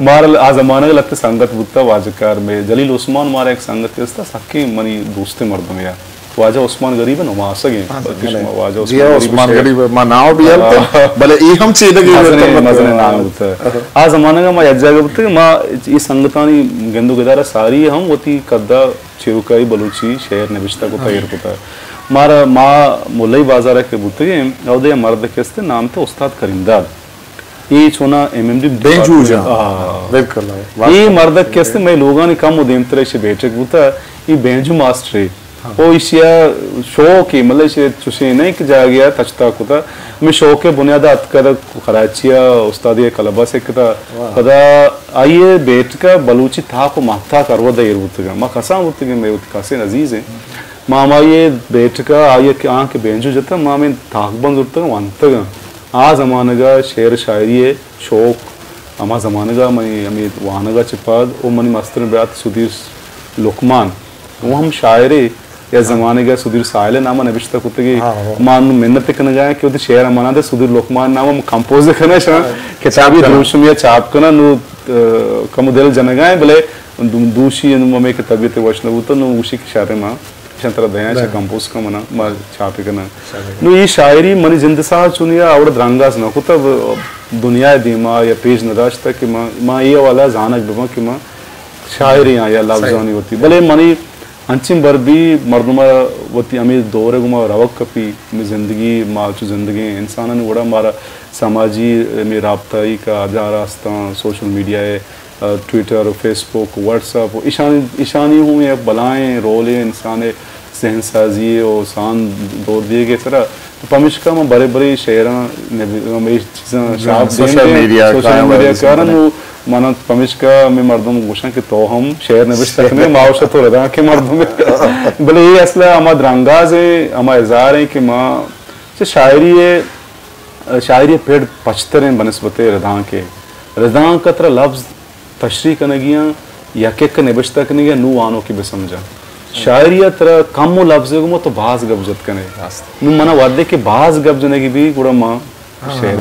مارا آ زمانہ لگتے سنگت بوتا واجہ کار میں جلیل عثمان مارا ایک سنگت است، سکیں منی دوستیں مردمے ءَ۔ واجہ عثمان غریب ءِ نماسگ ایں، ہاں، بلکہ بلے۔ شما واجہ جی عثمان ہاں، غریب عثمان شے۔ غریب ءِ ما ناو بیال تو، ہاں۔ بلے اے ہم چیدگے مزنیں، مزنیں نام بوتا۔ آ زمانگ ءَ ما یک جاگہ بوتگ، ما اے سنگتانی گند و گدار ءَ ساری ہم وتی قد ءَ چیروکائی بلوچی شعر نبشتہ کتا، ہاں۔ ایر کتا۔ مارا، ما ملئی بازار ءَ کہ بوتگیں، اودے مردکے است، نام تے استاد کریم داد۔ اے چونا ایم ایم ڈی بینجو جان۔ آ۔ بالکل، آ۔ اے مردک کہ است مئے لوگانی کم و دیمتر ایشی بیٹک بوتا، اے بینجو ماسٹر اے۔ ہاں۔ او ایشی ءَ شوق اے، مطلب ایشی چوشیں نہ کہ جاگے ءَ تچتا کتا۔ مئے شوق ءِ بنیاد ءَ اتکا دا کراچی ءَ استادی ءِ کلب ءَ سکتا۔ واہ۔ پدا آئی ءِ بیٹک ءَ بلوچی تاک و ماہتاک ہر وھد ءَ ایر بوتگاں۔ ما کسان بوتگیں، مئے وتی کسین عزیز ایں۔ ما ہمائی ءِ بیٹک ءَ آئی ءَ کہ آں کہ بینجو جتا، ما ہمیں تاکبند زرتگاں، وانتگاں۔ آ زمانگ ءَ شعر شاعری ءِ شوق، ہما زمانگ ءَ منی ہمے وانگ ءَ چہ پد او منی مستریں برات سدیر لقمان، او ہم شاعرے، یا زمانگ ءَ سدیر ساحل ءِ نام ءَ نبشتہ کتگی۔ ہاں، ہاں۔ ما انوں منت کنگ ءَ آں کہ وتی شعر ءَ منا دے، سدیر لقمان نام ءَ کمپوز کناں، شاں ہاں۔ کتابی چاپ کناں۔ دروشمی ءَ چاپ کناں، نوں، اه، کمو دل جنگ ءَ ایں، بلے دو-، دوشی انوں ہمے کہ طبیعت وش نہ بوتہ، نوں گوشی کہ شریں ما ایشاں ترا دیاں، چہ کمپوز کن منا، ما چاپ کناں۔ نوں اے شاعری منی جند ساہ چونیا آ وڑ درانگاز نہ کتہ، دنیا ءِ دیما یا پیش نہ داشتہ کہ ما، ما اے حوالہ ءَ زانگ بباں کہ ما شاعرے آں یا لبزانی وتی۔ بلے منی انچیں بر بی مردم ءَ وتی ہمے دور ءَ گوما روگ کپی، ہمے زندگی، ما چو زندگیں انسانانی وڑا مارا سماجی ہمے رابطہ ای کہ ادارہ استاں، سوشل میڈیا ءِ ٹویٹر و فیس بک و واٹس اپ و ایشانی، ایشانی ہوں یک بلائیں رولے انسان ءِ ذہن سازی ءَ و سان دور دیگ ءِ سرا۔ تو پمیشکا من برے برے شعراں نبی-، ہمے چیزاں shop social them them, media social کاراں میڈیا بارے کاراں سنتنے۔ و من پمیشکا ہمے مردم گوشاں کہ تو ہم شعر نبشتہ کنے، ما اوشا تو رداں کے مردم۔ بلے اے اصلا ہما درانگاز ایں، ہما اظہار ایں کہ ما چہ شاعری ءِ، شاعری ءِ پڑ پچتریں بنسبت ردانک ءَ۔ ردانک ءَ ترا لبز تشریح کنگی آں، یک یک نبشتہ کنگی آں، نوں وانوکے بہ سمجھاں۔ شاعری ءَ ترا کم و لبزے گوما تو باز گپ جت کنے۔ راست۔ نوں منا وھدے کہ باز گپ جنگی بی، گڑا ما ہاں۔ شعر۔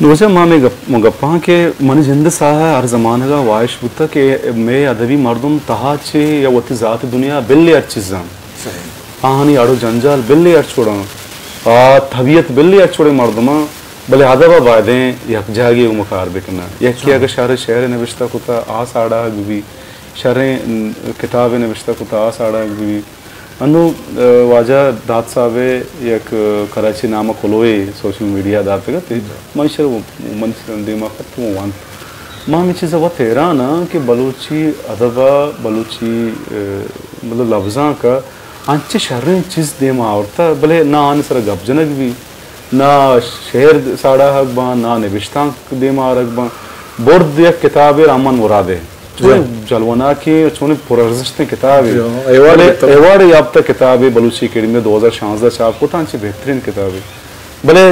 نوں واجہ ما ہمے گپ، ما گپاں کہ منی جند ساہ ءَ ہر زمانگ ءَ واہش بوتہ کہ مئے ادبی مردم تہا چہ یا وتی ذات دنیا بلے ہر چیزاں۔ صحیح۔ آہانی اڑ و جنجال بلے ہر چوڑاں، آ طبیعت بلے ہر چوڑیں مردماں، بلے ادب ءَ بایدیں یک جاگے گوما کار بکناں۔ یکے اگہ شریں شعرے نبشتہ کتہ، آ ساڑاہگ بہ بی، شریں کتابے نبشتہ کتہ، آ ساڑاہگ بہ بی۔ انوں، آ، واجہ داد صاحب ءِ یک، آ، کراچی نام ءَ کلوہے سوشل میڈیا ءَ داتگ ات، من ایشرا من دیما کپت و وانت۔ ما ہمے چیز ءَ وت حیران آں کہ بلوچی ادب ءَ، بلوچی، آ، مطلب لبزانک ءَ انچیں شریں چیز دیم ءَ آورتہ، بلے نہ آنی سرا گپ جنگ بی، نہ شعر ساڑاہگ باں، نہ نبشتانک دیم ءَ آرگ باں۔ برد یک کتابے رحمان مراد ءِ۔ چونیں جلوہ ناکیں، چونیں پرارزشتیں کتابے۔ جی ہاں، ایوارڈ بلے گپتگ۔ ایوارڈ یافتہ کتابے، بلوچی اکیڈمی ءَ دو ہزار شانزدہ چاپ کتگ، انچیں بہترین کتابے۔ بلے،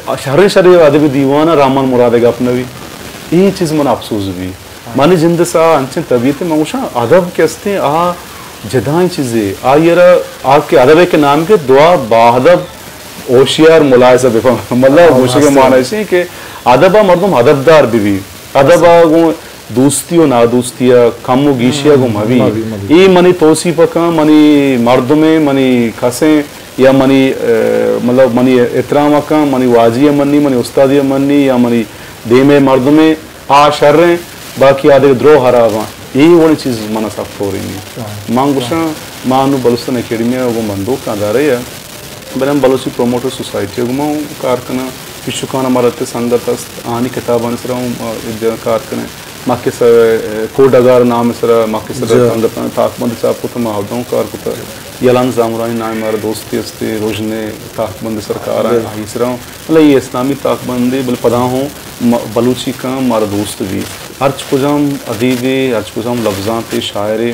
اه، شریں شریں ادبی دیوان ءَ رحمان مراد ءِ گپ نہ بی۔ اے چیز من ءَ افسوز بی۔ منی جند ءِ ساہ انچیں طبیعتے، من گوشاں ادب کہ استیں آ جدائیں چیزے۔ آئی ءَ را آ کہ ادب ءِ کہ نام کہ دعا با ادب ہوشیار ملاحظہ بفہم۔ مطلب ہاں، گوشگ ءِ ہستیں۔ معنی ایش انت کہ ادب ءَ مردم ادبدار بہ بی۔ ادب ءَ گوں دوستی و نادوستی ءَ کم و گیشی ءَ گوں مہ بی۔ مہ بی، مہ بی۔ اے منی توسیپ ءَ کن، منی مردمے، منی کسیں یا منی، اه، مطلب منی احترام ءَ کن، منی واجی ءَ منی، منی استادی ءَ منی یا منی دیم ءِ مردمے، آ شریں، باقی آ دگہ درو ہراباں۔ اے وڑیں چیز من ءَ سک تورینی۔ ہاں۔ من گوشاں، ما نوں بلوچستان اکیڈمی ءَ گوں بندوک ادارہ ءَ، بلے ہم بلوچی پروموٹر سوسائٹی ءَ گوں ما کار کناں۔ پیشکان ءَ مارا تہ سنگت است، آہانی کتابانی سرا ہوں، اه، کار کنیں۔ ما کہ سر، اه، کوہ ڈگار نام ءِ سرا ما کہ سر جی۔ سنگتاں تاکبند چاپ کتہ، ما اودا ہوں کار کتہ۔ یلان زامرانی نام ءَ مارا دوستی است، رژن ءِ تاکبند ءِ سرا کار ءَ، جی۔ آئی سرا ہوں۔ مطلب اے اسلامی تاکبندے، بلے پدا ہوں م-، بلوچی کن مارا دوست بی۔ ہرچ کجام ادیبے، ہرچ کجام لبزانتے، شاعرے،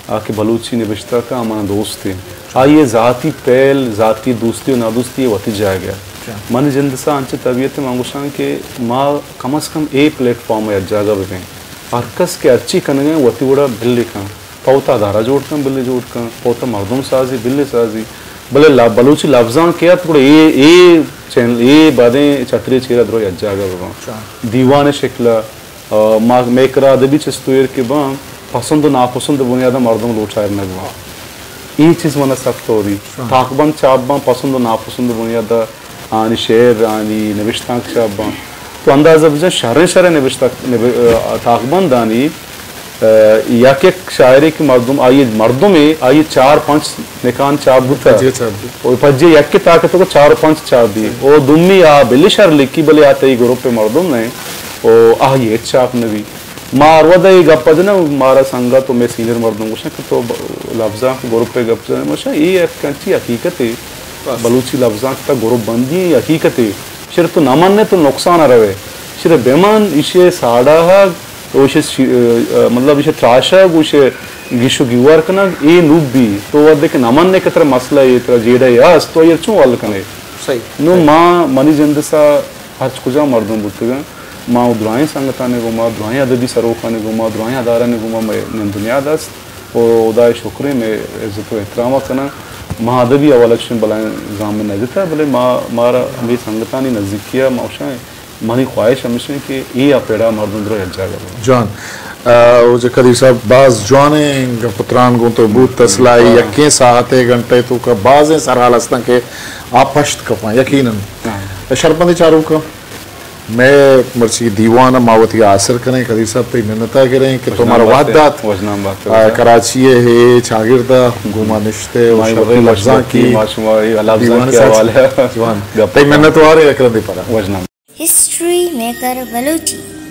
آ کہ بلوچی نبشتہ کن، آ منا دوستے۔ آئی ءِ ذاتی پیل، ذاتی دوستی و نادوستی ءِ وتی جاگہ۔ اچھا۔ منی جند ءِ ساہ انچیں طبیعتے، من گوشاں کہ ما کم از کم اے پلیٹ فارم ءَ یک جاگہ بہ بیں۔ ہر کس کہ ہرچی کنگ ءَ وتی وڑا بلے کن۔ پہ وتا ادارہ جوڑ کن، بلے جوڑ کن، پہ وتا مردم سازی، بلے سازی۔ بلے ل-، بلوچی لبزانک کہ ات، گڑا اے، اے چین-، اے بادیں چترے چیرا درو یک جاگہ بہ باں۔ اچھا۔ دیوان ءِ شکل ءَ، آ، ما، مئے کرا ادبی چست و ایر کہ باں، پسند و ناپسند ءِ بنیاد ءَ مردم لوٹائینگ نہ باں۔ اے چیز من ءَ سک توری۔ اچھا۔ تاکبند چاپ باں، پسند و ناپسند ءِ بنیاد ءَ آنی شعر، آنی نبشتانک چاپ باں۔ تو اندازہ بجن شریں شریں نبشتہ، نب-، ا، تاکبندانی، ا، یک یک شاعرے کہ مردم، آئی مردمے، آئی چار پنچ نکان چاپ بوتہ۔ پجے چاپ بوت۔ او پجے یک تاکہ تو چار و پنچ چاپ بی۔ او دومی آ بلے شر لکھی، بلے آ تئی گروپ مردم نہ۔ او آئی ہچ چاپ نہ بی۔ ما ہر وھد ءَ اے گپ ءَ جناں، مارا سنگت و مئے سینئر مردم گوشاں کہ تو ب-، لبزانک گروپ ءِ گپ جنئے، گوشاں اے یک انچیں حقیقتے، بس۔ بلوچی لبزانک تہ گروپ بندی ایں، حقیقتے۔ شر تو نہ من ئے تو نقصان ءَ روئے۔ شر بہ من، ایشی ءِ ساڑاہگ، و ایشی ءِ شی-، ا، ا، مطلب ایشی ءِ تراشگ، و ایشی ءِ گیش و گیوار کنگ، اے نوک بی۔ تو وھدے کہ نہ من ئے کہ ترا مسئلہ اے، ترا جیڑہ اے ہست، تو آئی ءَ چوں حل کنئے؟ صحیح۔ نوں صحیح۔ ما، منی جند ءِ ساہ ہرچ کجام مردم بوتگاں، ما و درائیں سنگتانی گوما، درائیں ادبی سروکانی گوما، درائیں ادارھانی گوما مئے نند و نیاد است و ہدائے شکریں مئے عزت و احترام ءَ کناں۔ ما ادبی حوالہ چشیں بلاہیں زامن نہ جتہ، بلے ما، مارا ہمے سنگتانی نزیکی ءَ ما گوشاں، منی خواہش ہمیش انت کہ اے آ پڑا مردم درو یک جاگہ بہ جوان۔ ا، واجہ قدیر صاحب، باز جوانیں گپ و تران گوں تو بوت، اصلاً یکیں ساعت ءِ گھنٹہ ءِ توکا بازیں سرحال ہستاں کہ آ پشت کپاں، یقیناً۔ ہاں۔ شرپندیں چاروکاں، مئے مرچی دیوان ءَ ما وتی آسر کنیں، قدیر صاحب تئی منت ءَ گریں کہ تو مارا وھد دات۔ وژنام بات۔ آ، کراچی ءِ ہے چاگرد ءَ گوں ما نشتے و شریں لبزانکی دیوان ءِ سر۔ جوان۔ تئی منت واریں یک رندے پدا۔ وژنام۔ History maker Balochi.